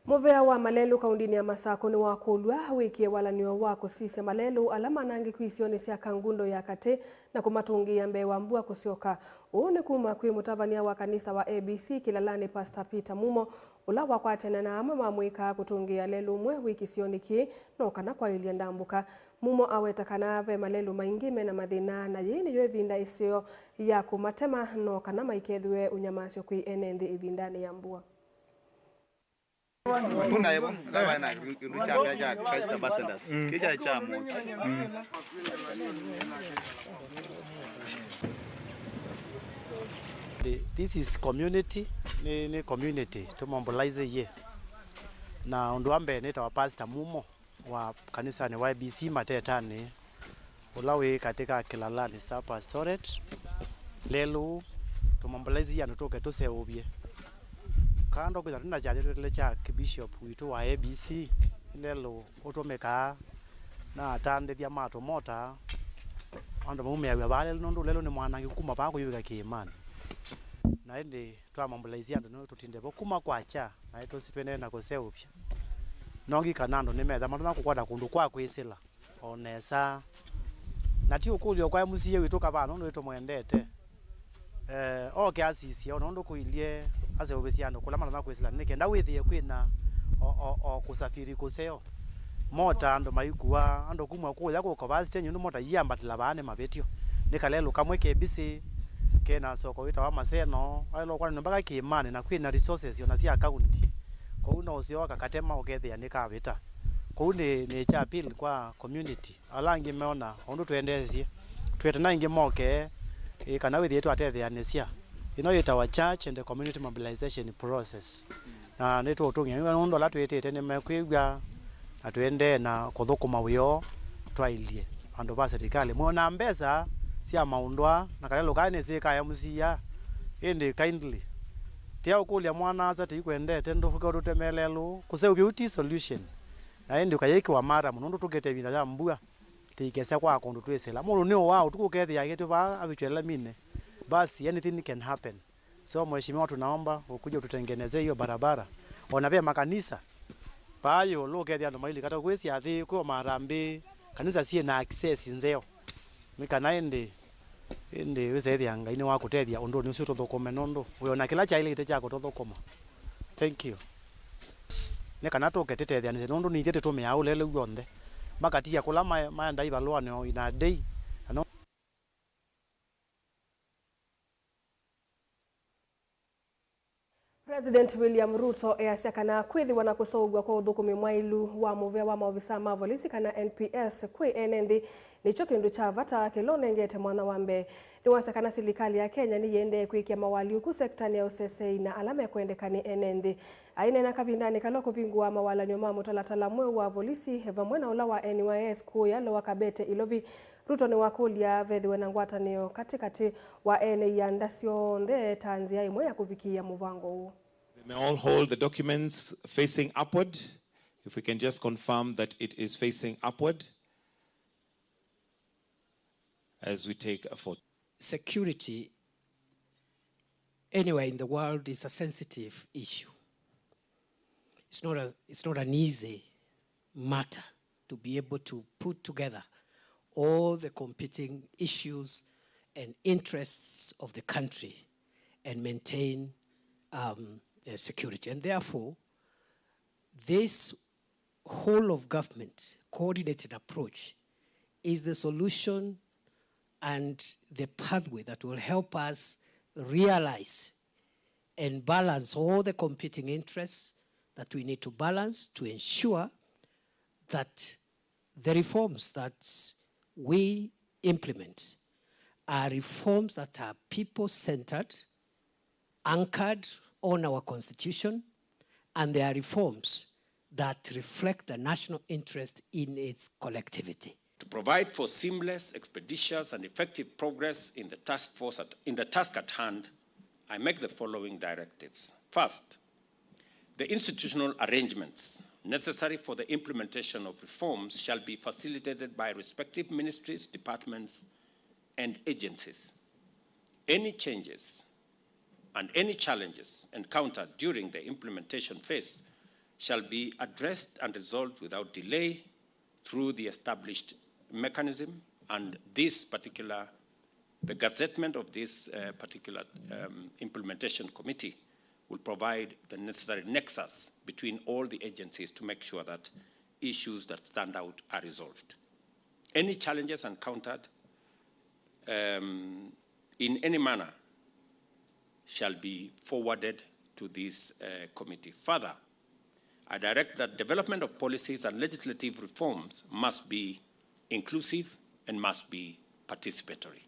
Mũvĩa wa malelũ kaũndĩnĩ ya Masakũ nĩwakũlw'a wĩkĩe walanĩo wa kũsisya malelũ ala manangĩku isionĩ sya Kangundo ya katĩ na kũmatũngĩĩa mbee wa mbua kũsyoka. Ũu nĩ kuma kwĩ mũtavany'a wa kanisa wa A B C Kĩlalanĩ, Pastor Peter Mumo, ũla wakwatene na amwe ma mũika kũtũngĩĩa lelũ ũmwe wĩ kĩsionĩ kĩĩ no kana kwaĩlya ndambũka. Mumo aweta kana ve malelũ maingĩ mena mathĩna, na yĩĩ nĩyo ĩvinda ĩseo ya kũmatema no kana maikethĩwe ũnyamasyo kwĩ ene nthĩ ĩvindanĩ ya mbua. Kuna hivyo, kama na kĩndũ kya mbea kya Christ Ambassadors. Kĩcha kya mũndũ. This is community, nĩ, nĩ community, tũmobilize ye. Na ũndũ wa mbee nĩtawa Pastor Mumo wa kanisanĩ wa A B C Matetanĩ, ũla wĩ katĩ ka Kĩlalanĩ Sub Pastorate. Lelũ tũmobilize andũ tũke tũseũvye. Kando kwĩtha twĩna kyathĩ twĩtĩle kya Bishop witũ wa A B C, lelũ ũtũmĩkaa na atandĩthya ma tũmota, andũ maumĩaw'a vaa lelũ nũndũ lelũ nĩ mwanangĩku kuma vaa kũyũvĩka kĩĩmanĩ. Na ĩndĩ twamobilize andũ nĩ tũtinde vo kuma kwakya, na ĩtũsi twendee na kũseũvya. Nongi kana andũ nĩmetha matonya kũkwata kũndũ kwa kwĩsĩla o nesa. Na ti ũkũlyo kwa M C A witũ kavaa nũndũ nĩtũmwendete. Eh, oke asisye o nũndũ kũilye aseũvĩsye andũ kũla matonya kwĩsĩla nĩ kenda wĩthĩe kwĩna o, o, o kũsafiri kũseo. Mota andũ maikua, andũ kuma kũya kũka vaa stage nũndũ mota iambatĩla vaa nĩ mavĩtyo. Nĩ kalelũ kamwe ke busy, kena soko wĩtawa Maseno, aĩlwa kwanĩnwa mpaka kĩĩmanĩ na kwĩna resources ona sya county. Kwoou no ũseo kakatema ũkethĩa nĩ kavĩta. Kwoou nĩ, nĩ kya appeal kwa community. Ala angĩ meona ũndũ twendeesye, twĩtana angĩ moke, ĩ, kana wĩthĩe twatetheanĩsya. Ĩno yĩtawa church and community mobilization process. Na nĩtũũtũngĩa nũndũ ala twĩtĩte nĩmekwĩw'a, na tũendee na kũthũkũma wĩoo twailye andũ va serikali. Mwĩona mbesa sya maũndũ aa, na kalelũ kaa nĩsĩ ka M C A, ĩndĩ kindly, tia ũkũlya mwana-a-asa tĩikwendete, ndũke ũtũtemee lelũ, kũseũvya ũu ti solution. Na ĩndĩ ũkayĩkĩwa mara mũno, nũndũ tũkĩte ĩvinda ya mbua. Tĩikese kwa kũndũ twĩsĩla. Mũndũ nĩ ũwaa ũtukũ ũkethĩa akĩtwĩ vaa avĩtw'e ĩla mine. Basi, anything can happen. So, mheshimiwa, tunaomba ukuje ututengenezee hiyo barabara. Ona ve makanisa, vaa ĩũlũ ũkethĩa andũ mailika ta kwĩ syathĩ, kwĩ o marambĩ, kanisa syĩ na access nzeo. Nĩ kana ĩndĩ, ĩndĩ wĩsethĩa Ngai nĩwakũtethya ũndũnĩ ũsu tũthũkũme nũndũ wĩona kĩla kyaĩlĩte kya kũtũthũkũma. Thank you. Nĩ kana tũke tũtetheanĩsye nũndũ nithyĩ tũtũmĩaa ũlelũ w'onthe. Makatia kũla mae-, maenda ivalũanĩ o in a day. Na no President William Ruto easya kana kwĩthĩwa na kũseũvw'a kwa ũthũkũmi mwaĩlu wa mũvea wa maovisaa ma volisi kana N P S kwĩ ene nthĩ nĩkyo kĩndũ kya vata kĩla ũnengete mwanya wa mbee. Nĩwasya kana silikalĩ ya Kenya nĩyĩendee kwĩkĩa mawalyũku sektanĩ ya ũseseĩ na ala mekwendeka nĩ ene nthĩ. Aineena kavindanĩ kala ũkũvingũa mawalan'yo ma mũtalatala mweũ wa volisi vamwe na ũla wa N Y S kũya Lower Kabete Ilovi, Ruto nĩwakũlya vethĩwe na ngwatanĩo katĩkatĩ wa ene ianda syonthe ta nzĩa ĩmwe ya kũvikĩĩa mũvango ũũ. They may all hold the documents facing upward. If we can just confirm that it is facing upward as we take a photo. Security anywhere in the world is a sensitive issue. It's not a, it's not an easy matter to be able to put together all the competing issues and interests of the country and maintain, um, uh, security. And therefore, this whole of government coordinated approach is the solution and the pathway that will help us realize and balance all the competing interests that we need to balance to ensure that The reforms that we implement are reforms that are people-centered, anchored on our constitution, and they are reforms that reflect the national interest in its collectivity. To provide for seamless, expeditious, and effective progress in the task force at, in the task at hand, I make the following directives. First, the institutional arrangements necessary for the implementation of reforms shall be facilitated by respective ministries, departments, and agencies. Any changes and any challenges encountered during the implementation phase shall be addressed and resolved without delay through the established mechanism, and this particular, the gazettement of this, uh, particular, um, implementation committee will provide the necessary nexus between all the agencies to make sure that issues that stand out are resolved. Any challenges encountered, um, in any manner shall be forwarded to this, uh, committee. Further, I direct that development of policies and legislative reforms must be inclusive and must be participatory.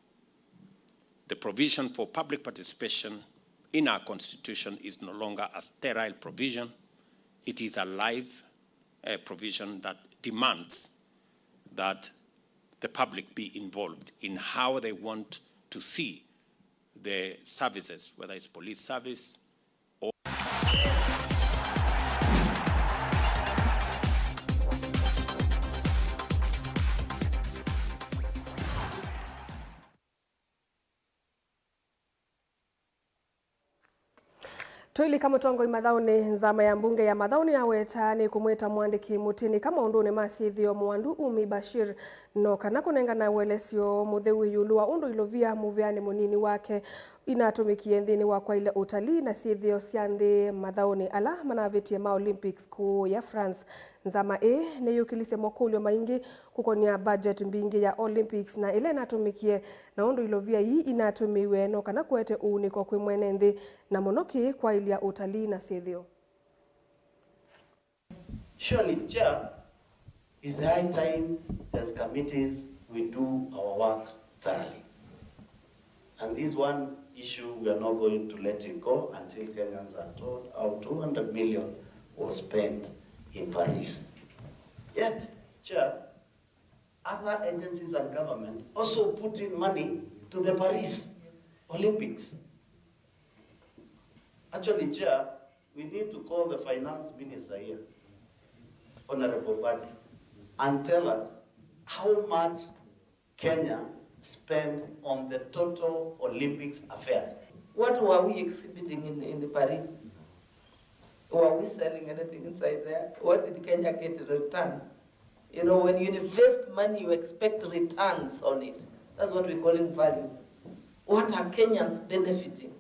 The provision for public participation in our constitution is no longer a sterile provision. It is a live, uh, provision that demands that the public be involved in how they want to see the services, whether it's police service or Tũilika mũtongoi mathaũnĩ, nzama ya mbunge ya mathaũnĩ yaweta nĩ kũmwĩta mũandĩki mũtĩnĩka maũndũnĩ ma syĩthĩo Mwandu Umi Bashir, no kana kũnengana ũelesyo mũtheu ĩũlũ wa ũndũ ilovia mũvĩanĩ mũnini wake inatũmĩkie nthĩnĩ wa kwaĩlya ũtalii na syĩthĩo sya nthĩ mathaũnĩ ala manavĩtie ma Olympics kũũya France. Nzama ĩĩ nĩyũkĩlisye makũlyo maingĩ kũkonĩa budget mbingĩ ya Olympics na ĩla ĩnatũmĩkie, na ũndũ ilovia ii inatũmĩiwe no kana kũete ũunĩko kwĩ mwene nthĩ, na mũno kĩ kwaĩlya ũtalii na syĩthĩo. Surely, Chair, it's high time as committees we do our work thoroughly. And this one issue, we are not going to let it go until Kenyans are told how two hundred million was spent in Paris. Yet, Chair, other agencies and government also put in money to the Paris Olympics. Actually, Chair, we need to call the finance minister here, Honorable Mbadi, and tell us how much Kenya spend on the total Olympics affairs. What were we exhibiting in, in the Paris? Were we selling anything inside there? What did Kenya get in return? You know, when you invest money, you expect returns on it. That's what we're calling value. What are Kenyans benefiting?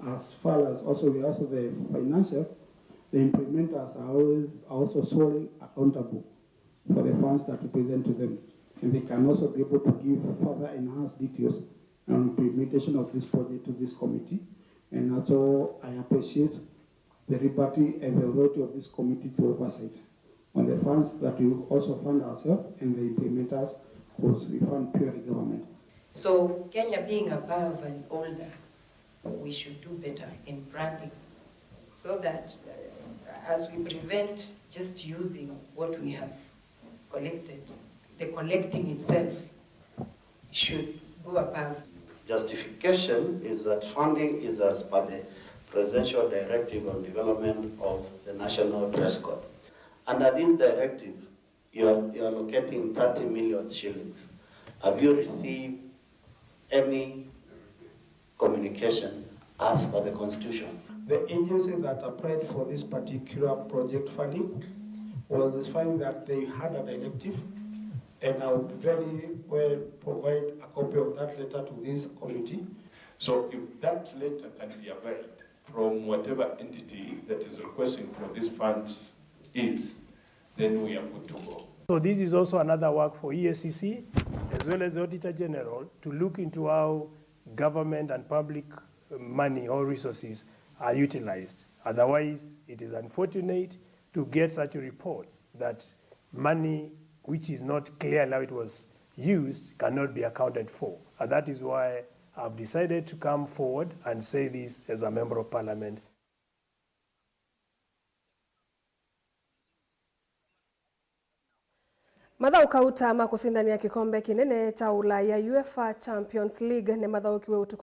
As far as also, we also the financiers, the implementers are always, are also solely accountable for the funds that we present to them. And they can also be able to give further enhanced details on implementation of this project to this committee. And also, I appreciate the liberty and the authority of this committee to oversight on the funds that we also fund ourselves and the implementers who refund purely government. So Kenya being above and older, we should do better in branding so that, uh, as we prevent just using what we have collected, the collecting itself should go above. Justification is that funding is as per the presidential directive on development of the national dress code. Under this directive, you are, you are allocating thirty million shillings. Have you received any communication as per the constitution? The agency that applied for this particular project funding was notified that they had an elective, and I would very well provide a copy of that letter to this committee. So if that letter can be availed from whatever entity that is requesting for these funds is, then we are good to go. So this is also another work for E A C C as well as the Auditor General to look into how government and public money or resources are utilized. Otherwise, it is unfortunate to get such reports that money which is not clear how it was used, cannot be accounted for. And that is why I've decided to come forward and say this as a member of parliament. Mathaũ kauta ma kũsindania kĩkombe kĩnene kya Ulaya, UEFA Champions League, nĩmathaũkiwe ũtukũ